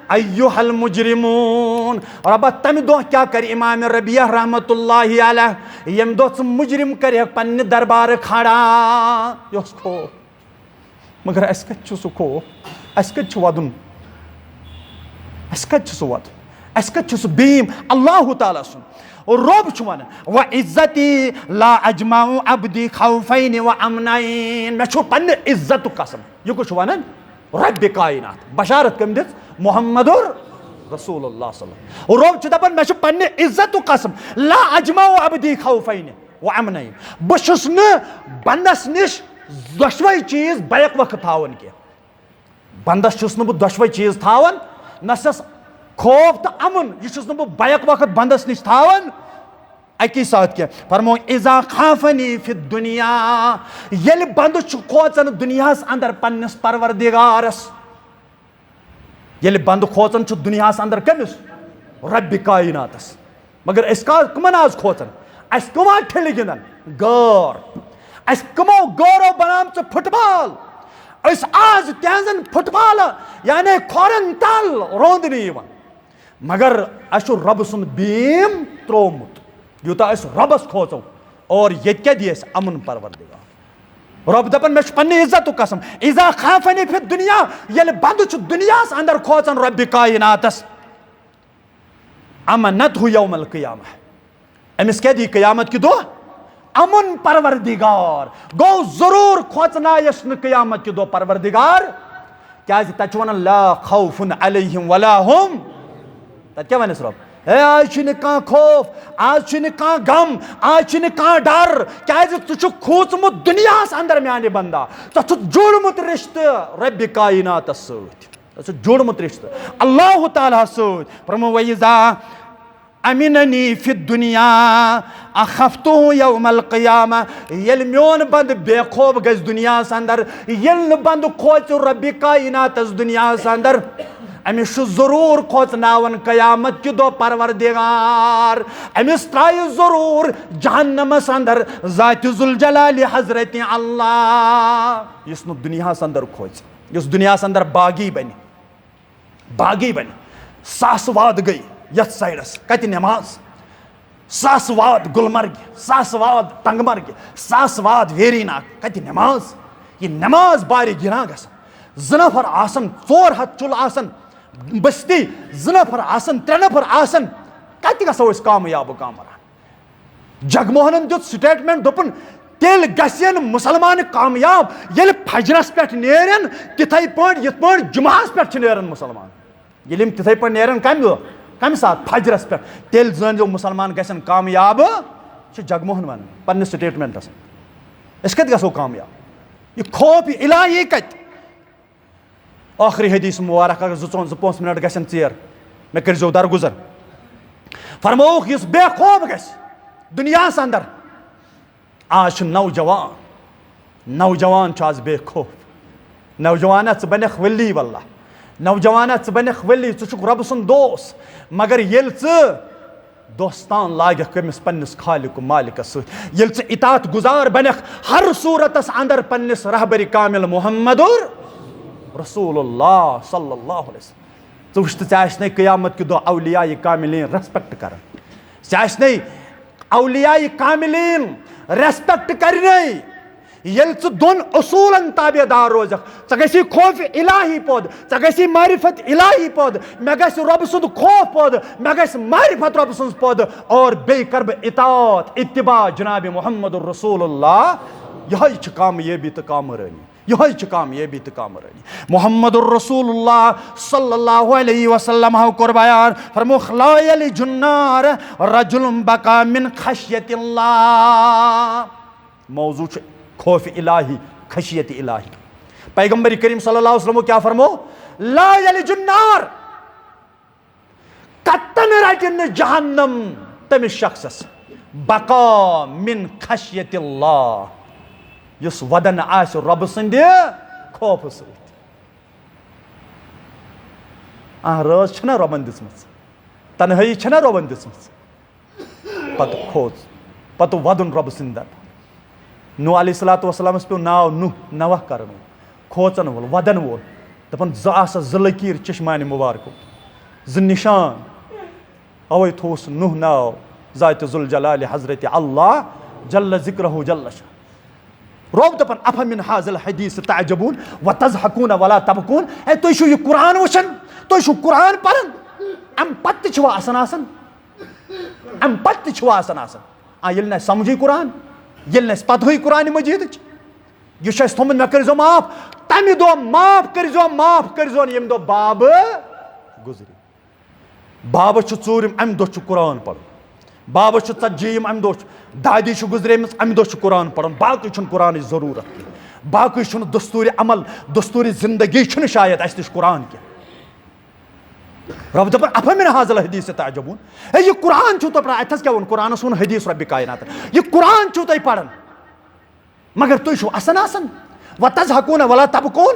ایھا المجرمون۔" رۄبا، تمہِ دۄہ کیٛاہ کرِ امام ربیعہ رحمتہ اللہ علیہ، ییٚمہِ دۄہ ژٕ مجرم کرِہکھ پننہِ دربارٕ کھڑا؟ یہِ اوس خوف۔ مگر اسہِ کتہِ چھُ سُہ خوف؟ اسہِ کتہِ چھُ ودُن؟ اسہِ کتہِ چھُ سُہ وَتھ؟ اسہِ کتہِ چھُ سُہ بیم؟ اللہ تعالیٰ سُنٛد۔ رۄب چھُ ونان، "وعزتی لا اجمع عبدی خوفین و امنین۔" مےٚ چھُ پننہِ عزتُک قسم۔ یہِ کُس چھُ ونان؟ رۄبِ کائنات۔ بشارت کٔمۍ دِژ؟ محمد رسول اللہ صلی اللہ علیہ وسلم۔ رۄب چھُ دپان، مےٚ چھُ پننہِ عزتُک قسم، "لا اجمع عبدی خوفین و امنین۔" بہٕ چھُس نہٕ بندس نِش دۄشوے چیٖز بیک وقت تھاوان کینٛہہ۔ بندس چھُس نہٕ بہٕ دۄشوے چیٖز تھاوان، نہ چھَس خوف تہٕ امن، یہِ چھُس نہٕ بہٕ بیک وقت بندس نِش تھاوان اکی ساتہٕ کینٛہہ۔ فرمو، "اذا خافنی فی الدنیا"، ییٚلہِ بندٕ چھُ کھوژان دُنیاہس اندر پننِس پروردگارس، ییٚلہِ بندٕ کھوژان چھُ دُنیاہس اندر کٔمِس؟ ربِ کائناتس۔ مگر أسۍ کا-، کٕمن آز کھوژان؟ اَسہِ کٕم آز ٹھِلہِ گِنٛدان؟ غٲر۔ اَسہِ کٕمو غٲرو بنامژٕ فٹ بال؟ أسۍ آز تِہنٛزن فٹ بال، یعنی کھۄرن تل روندنہٕ یِوان۔ مگر اَسہِ چھُ رۄبہٕ سُنٛد بیٖم ترٛوومُت۔ یوٗتاہ أسۍ رۄبس کھوژو، اور ییٚتہِ کیٛاہ دِیہِ اَسہِ امُن پروردگار؟ رۄب دپان، مےٚ چھُ پننہِ عزتُک قسم، "اذا خافنی فی الدنیا"، ییٚلہِ بندٕ چھُ دُنیاہس اندر کھوژان ربِ کائناتس، "امنتہ یوم القیامہ"، أمِس کیٛاہ دی قیامت کہِ دۄہ؟ امُن پروردگار۔ گوٚو ضروٗر کھوژنایس نہٕ قیامت کہِ دۄہ پروردگار، کیٛازِ تتہِ چھُ ونان، "لا خوف علیہم ولا هم"۔ تتہِ کیٛاہ ونٮ۪س رۄب؟ ہے، آز چھُے نہٕ کانٛہہ خوف، آز چھُے نہٕ کانٛہہ غم، آز چھُے نہٕ کانٛہہ ڈر، کیٛازِ ژٕ چھُکھ کھوٗژمُت دُنیاہس اندر میانہِ بندا، ژےٚ چھُتھ جوڑمُت رشتہٕ ربِ کائناتس سۭتۍ۔ ژےٚ چھُتھ جوڑمُت رشتہٕ اللہ تعالیٰ ہس سۭتۍ۔ فرمو، "وَإِذَا أَمِنَنِي فِي الدُّنْيَا أَخَفْتُهُ يَوْمَ الْقِيَامَةِ"، ییٚلہِ میون بنٛدٕ بے خوف گژھِ دُنیاہَس اندر، ییٚلہِ نہٕ بنٛدٕ کھوژِ رۄبِ کائناتَس دُنیاہَس اندر، أمِس چھُ ضروٗر کھوژناوان قیامت کہِ دۄہ پروردگار، أمِس ترٛایہِ ضروٗر جہنمَس اندر ذاتِ ذوالجلالِ حضرت اللہ، یُس نہٕ دُنیاہَس اندر کھوژِ، یُس دُنیاہَس اندر باغی بنہِ۔ باغی بنہِ۔ ساسہٕ واد گٔے یتھ سایڈس، کتہِ نماز؟ ساسہٕ واد گلمرگہِ، ساسہٕ واد ٹنگمرگہِ، ساسہٕ واد ویری ناگ، کتہِ نماز؟ یہِ نماز بارِ گِران گژھان۔ زٕ نفر آسن، ژور ہتھ چُلہٕ آسن بستی، زٕ نفر آسن، ترٛےٚ نفر آسن، کتہِ گژھو أسۍ کامیاب و کامران؟ جگموہنن دیُت سٹیٹمنٹ، دوٚپُن، "تیٚلہِ گژھن مسلمان کامیاب، ییٚلہِ فجرس پٮ۪ٹھ نیرن تِتھے پٲٹھۍ، یِتھ پٲٹھۍ جمعہس پٮ۪ٹھ چھِ نیران مسلمان۔" ییٚلہِ یِم تِتھے پٲٹھۍ نیرن کمہِ دۄہ؟ کمہِ ساتہٕ؟ فجرس پٮ۪ٹھ۔ تیٚلہِ زٲنۍزیو مسلمان گژھن کامیاب، چھُ جگموہن ونان پننِس سٹیٹمنٹس۔ أسۍ کتہِ گژھو کامیاب؟ یہِ خوف، یہِ الٰہی کتہِ؟ ٲخری حدیث مبارک، اگر زٕ ژو-، زٕ پانٛژھ منٹ گژھن ژیر، مےٚ کٔرۍزیو درگُزر۔ فرمووُکھ، یُس بے خوف گژھِ دُنیاہس اندر، آز چھُ نوجوان، نوجوان چھُ آز بے خوف۔ نوجوانا، ژٕ بنکھ ولی واللہ، نوجوانا، ژٕ بنکھ ولی، ژٕ چھُکھ رۄبہٕ سُنٛد دوست، مگر ییٚلہِ ژٕ دوستان لاگکھ کٔمِس؟ پننِس خالق و مالکس سۭتۍ۔ ییٚلہِ ژٕ اطاعت گزار بنکھ ہر صورتس اندر پننِس رہبر کامل محمد رسول اللہ صلی اللہ علیہ وسلم، ژٕ وٕچھ تہٕ ژےٚ آسہِ نے قیامت کہِ دۄہ اولیاء کاملین ریسپیکٹ کران، ژےٚ آسہِ نے اولیاء کاملین ریسپیکٹ کرنے۔ ییٚلہِ ژٕ دۄن اصوٗلن تابع دار روزکھ، ژےٚ گژھی خوف الٰہی پٲدٕ، ژےٚ گژھی معرفت الٰہی پٲدٕ، مےٚ گژھِ رۄبہٕ سُنٛد خوف پٲدٕ، مےٚ گژھِ معرفت رۄبہٕ سٕنٛز پٲدٕ، اور بیٚیہِ کرٕ بہٕ اطاعت، اتباع جناب محمد رسول اللہ۔ یِہوٚے چھِ کامیٲبی تہٕ کامرٲنی، یِہوٚے چھِ کامیٲبی تہٕ کامرٲنی۔ محمد رسول اللہ صلی اللہ علیہ وسلم ہو کوٚر بیان، فرمووُکھ، "لا یلج النار رجل بکا من خشیت اللہ۔" موضوع چھُ خوف الٰہی، خشیت الٰہی۔ پیغمبر کریم صلی اللہ علیہ وسلمو کیٛاہ فرمو؟ "لا یلج النار"، کتن رٹہِ نہٕ جہنم تٔمِس شخصس، بقا من خشیت اللہ، یُس ودان آسہِ رۄبہٕ سٕنٛدِ خوفہٕ سۭتۍ۔ آ، رٲژ چھنہ رۄبن دِژمٕژ، تنہٲیی چھنہ رۄبن دِژمٕژ۔ پتہٕ کھوژ، پتہٕ ودُن رۄبہٕ سٕنٛدِ دربار۔ نوح علیہ الصلوۃ والسلامس پیوٚو ناو نوح، نوح کرن وول، کھوژن وول، ودن وول۔ دپان، زٕ آسس زٕ لکیٖر چشمانِ مبارکو، زٕ نشان۔ اوے تھووُس نوح ناو ذاتِ ذوالجلالِ حضرت اللہ جل ذکرہ جل شان۔ رۄب دپان، "افمن ھذا الحدیث تعجبون وتضحکون ولا تبکون"، اے، تُہۍ چھِو یہِ قرآن وٕچھان، تُہۍ چھِو قرآن پران، امہِ پتہٕ تہِ چھِوا اسان آسان؟ امہِ پتہٕ تہِ چھِوا اسان آسان؟ آ، ییٚلہِ نہٕ اسہِ سمجھٕے قرآن، ییٚلہِ نہٕ اسہِ پتہٕے قرآن مجیدٕچ، یہِ چھُ اسہِ تھوٚمُت، مےٚ کٔرۍزیو معاف، تمہِ دۄہ معاف کٔرۍزیو، معاف کٔرۍزیون، ییٚمہِ دۄہ باب گُزرِ۔ بابس چھُ ژوٗرِم، امہِ دۄہ چھُ قرآن پرُن۔ بابس چھُ ژتجیٖیِم، امہِ دۄہ چھُ، دادی چھُ گُزریمٕژ، امہِ دۄہ چھُ قرآن پرُن، باقٕے چھُنہٕ قرآنٕچ ضروٗرت کینٛہہ۔ باقٕے چھُنہٕ دستوٗرِ عمل، دستوٗرِ زندگی چھُنہٕ شاید اَسہِ نِش قرآن کینٛہہ۔ رب دَپان، "افمن هذا الحدیث تعجبون؟" ہے، یہِ قرآن چھُو تۄہہِ پرٛا-، اَتہِ حظ کیٛاہ ووٚن؟ قرآنَس ووٚن حدیث رب کائنات۔ یہِ قرآن چھُو تۄہہِ پَران، مگر تُہۍ چھِو اَسان آسان۔ وتضحکون ولا تبکون؟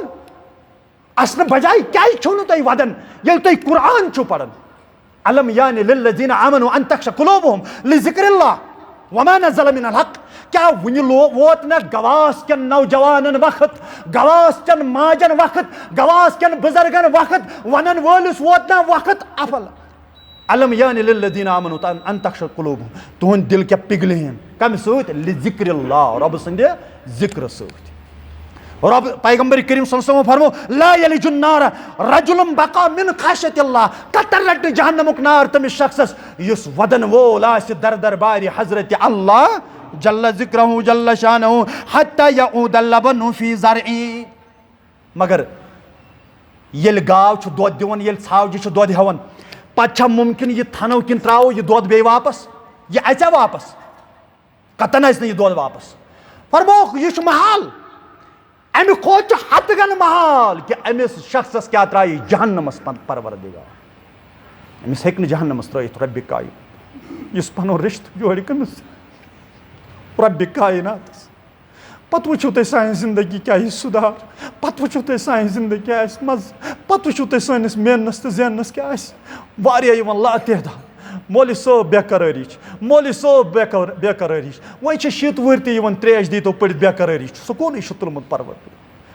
اَسنہٕ بجایہِ کیٛازِ چھِو نہٕ تُہۍ وَدان، ییٚلہِ تُہۍ قرآن چھِو پَران؟ الم یعنی للذین آمنوا ان تخشع قلوبہم لذکر اللہ وما نزل من الحق۔ کیا وُنہِ لو-، ووت نہ گواس کٮ۪ن نوجوانن وقت، گواس چٮ۪ن ماجن وقت، گواس کٮ۪ن بزرگن وقت، ونن وٲلِس ووت نہ وقت؟ افل الم یعنی للذین آمنوا ان، ان تخشع قلوبہم، تُہُنٛد دِل کیا پِگلہِ ہن؟ کمہِ سۭتۍ؟ لذکر اللہ، رۄبہٕ سٕنٛدِ ذکرٕ سۭتۍ۔ رب، پیغمبر کریم صلی اللہ علیہ وسلم فرمو، "لا یلج النار رجل بقى من خشیت اللہ"۔ قطر رٹہِ نہٕ جہنمُک نار تٔمِس شخصس یُس ودن وول آسہِ در دربارِ حضرت اللہ جل ذکرہ جل شانہ، "حتی یعود اللبن فی ضرعی"۔ مگر ییٚلہِ گاو چھُ دۄد دِوان، ییٚلہِ ژھاوجہِ چھُ دۄد ہٮ۪وان، پتہٕ چھا ممکن یہِ تھنو کِنہٕ تراوو یہِ دۄد بیٚیہِ واپس؟ یہِ اژیا واپس؟ قطعاً اژِ نہٕ یہِ دۄد واپس۔ فرمووُکھ، یہِ چھُ محال۔ امہِ کھۄتہٕ چھُ ہتہٕ گن محال کہِ أمِس شخصس کیٛاہ ترایہِ جہنمس پن-، پروردگار۔ أمِس ہیٚکہِ نہٕ جہنمس ترٲیِتھ رۄبِ کائنات، یُس پنُن رشتہٕ جوڑِ کٔمِس؟ رۄبِ کائناتس۔ پتہٕ وٕچھِو تُہۍ سانہِ زندگی کیٛاہ یی سُدھار، پتہٕ وٕچھِو تُہۍ سانہِ زندگی کیٛاہ آسہِ مزٕ، پتہٕ وٕچھِو تُہۍ سٲنِس میننس تہٕ زیننس کیٛاہ آسہِ۔ واریاہ یِوان لاتعداد، مولوی صٲب بے قرٲری چھِ، مولوی صٲب بے قر-، بے قرٲری چھِ۔ وۄنۍ چھِ شیٖتہٕ وُہٕرۍ تہِ یِوان ترٛیش دیٖتو پٔرِتھ بے قرٲری چھِ۔ سکوٗنٕے چھُ تُلمُت پروردگار،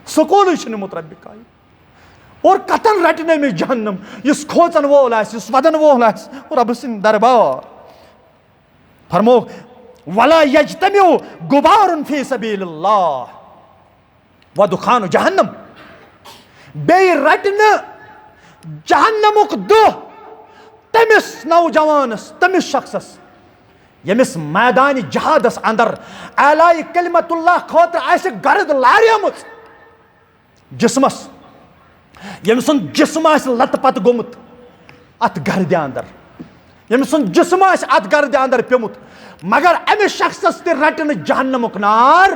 سکوٗنٕے چھُ نیوٗمُت رۄبِ کائنات۔ اور قطعاً رٹہِ نہٕ أمِس جہنم، یُس کھوژن وول آسہِ، یُس ودن وول آسہِ رۄبہٕ سٕنٛدِ دربار۔ فرمو، "ولا یجتمع غبار فی سبیل اللہ و دخان جہنم"۔ بیٚیہِ رٹہِ نہٕ جہنمُک دُہ تٔمِس نوجوانس، تٔمِس شخصس، ییٚمِس میدانِ جہادس اندر اعلایِ کلمت اللہ خٲطرٕ آسہِ گرد لاریمٕژ۔ جسمس، ییٚمہِ سُنٛد جسم آسہِ لتہٕ پتہٕ گوٚمُت اتھ گردِ اندر، ییٚمہِ سُنٛد جسم آسہِ اتھ گردِ اندر پیوٚمُت، مگر أمِس شخصس تہِ رٹہِ نہٕ جہنمُک نار،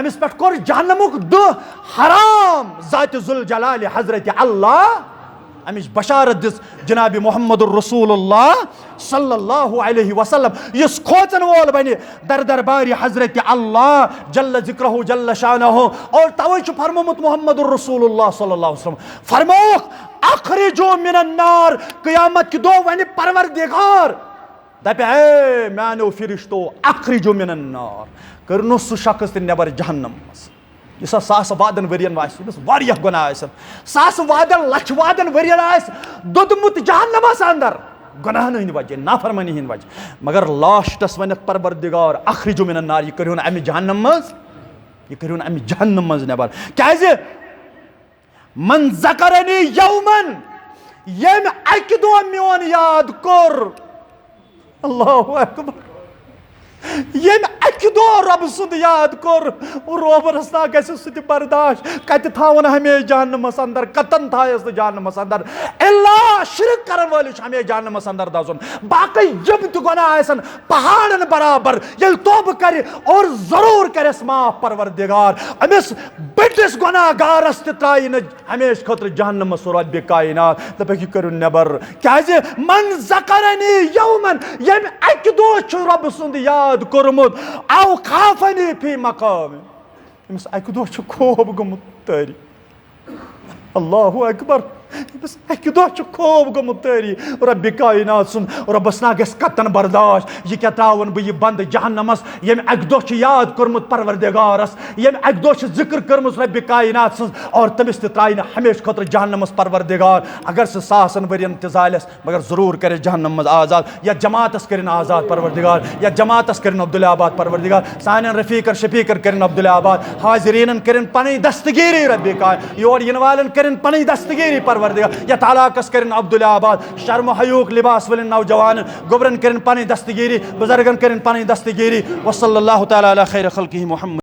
أمِس پٮ۪ٹھ کوٚر جہنمُک دُہ حرام ذاتِ ذوالجلال حضرت اللہ۔ امِچ بشارت دِژ جناب محمد رسول اللہ صلی اللہ علیہ وسلم، یُس کھوژن وول بنہِ در دربارِ حضرت اللہ جل ذکرہ جل شانہ۔ اور توے چھُ فرمومُت محمد رسول اللہ صلی اللہ علیہ وسلم، فرمووُکھ، "اخرجوا من النار"، قیامت کہِ دۄہ ونہِ پروردگار، دپہِ، "اے میانیو فرشتو، اخرجوا من النار"، کٔرِو سُہ شخص تہِ نٮ۪بر جہنم منٛز۔ یُس ہا ساسہٕ وادن ؤرین آسہِ، ییٚمِس واریاہ گۄناہ آسن، ساسہٕ وادن، لچھ وادن ؤرین آسہِ دوٚدمُت جہنمس اندر، گۄناہن ہٕنٛدِ وجہ، نافرمٲنی ہٕنٛدِ وجہ، مگر لاسٹس ونکھ پروردگار، "اخرجوا من النار"، یہِ کٔرِہُن امہِ جہنم منٛز، یہِ کٔرِہُن امہِ جہنم منٛز نٮ۪بر۔ کیازِ؟ "من ذکرنی یومن"، ییٚمۍ اکہِ دۄہ میون یاد کوٚر، اللہ اکبر۔ ییٚمۍ اکہِ دۄہ رۄبہٕ سُنٛد یاد کوٚر، روبرس نا گژھِ سُہ تہِ برداشت۔ کتہِ تھاوُن ہمیشہِ جہنمس اندر؟ کتن تھایس نہٕ جہنمس اندر؟ الا شرک کرن وٲلِس چھُ ہمیشہِ جہنمس اندر دزُن۔ باقٕے یِم تہِ گۄناہ آسن، پہاڑن برابر، ییٚلہِ توبہٕ کرِ اور ضروٗر کرٮ۪س معاف پروردگار۔ أمِس بٔڑِس گۄناہ گارس تہِ ترایہِ نہٕ ہمیشہِ خٲطرٕ جہنمس رۄبِ کائنات۔ دپکھ، یہِ کٔرِو نٮ۪بر۔ کیازِ؟ "من ذکرنی یومن"، ییٚمۍ اکہِ دۄہ چھُ رۄبہٕ سُنٛد یاد کوٚرمُت، "او خافنی فی مقام"، أمِس اکہِ دۄہ چھُ خوب گوٚمُت تعٲری۔ اللہ اکبر۔ أمِس اکہِ دۄہ چھُ خوب گوٚمُت تعٲری۔ رۄبِ کائنات سُنٛد، رۄبس نا گژھِ کتن برداشت۔ یہِ کیٛاہ ترٛاوَن بہٕ یہِ بنٛد جہنمس، ییٚمۍ اکہِ دۄہ چھُ یاد کوٚرمُت پروردگارس، ییٚمۍ اکہِ دۄہ چھِ ذکر کٔرمٕژ رۄبِ کائنات سٕنٛز، اور تٔمِس تہِ ترٛایہِ نہٕ ہمیشہِ خٲطرٕ جہنمس پروردگار۔ اگر سُہ ساسن ؤرین تہِ زالٮ۪س، مگر ضروٗر کرٮ۪س جہنم منٛز آزاد۔ یتھ جماعتس کٔرِن آزاد پروردگار، یتھ جماعتس کٔرِن عبداللہ آباد پروردگار، سانٮ۪ن رفیقن شفیقن کٔرِن عبداللہ آباد، حاضریٖنن کٔرِن پنٕنۍ دستگیری رۄبِ کائنات، یور یِنہٕ والٮ۪ن کٔرِن پنٕنۍ دستگیری پروردگار، یتھ علاقس کٔرِن عبداللہ آباد، شرم حیوک لباس وٲلٮ۪ن نوجوانن، گوٚبرن کٔرِن پنٕنۍ دستگیری، بزرگن کٔرِن پنٕنۍ دستگیری۔ وصلی اللہ تعالیٰ علی خیر خلقہ محمد۔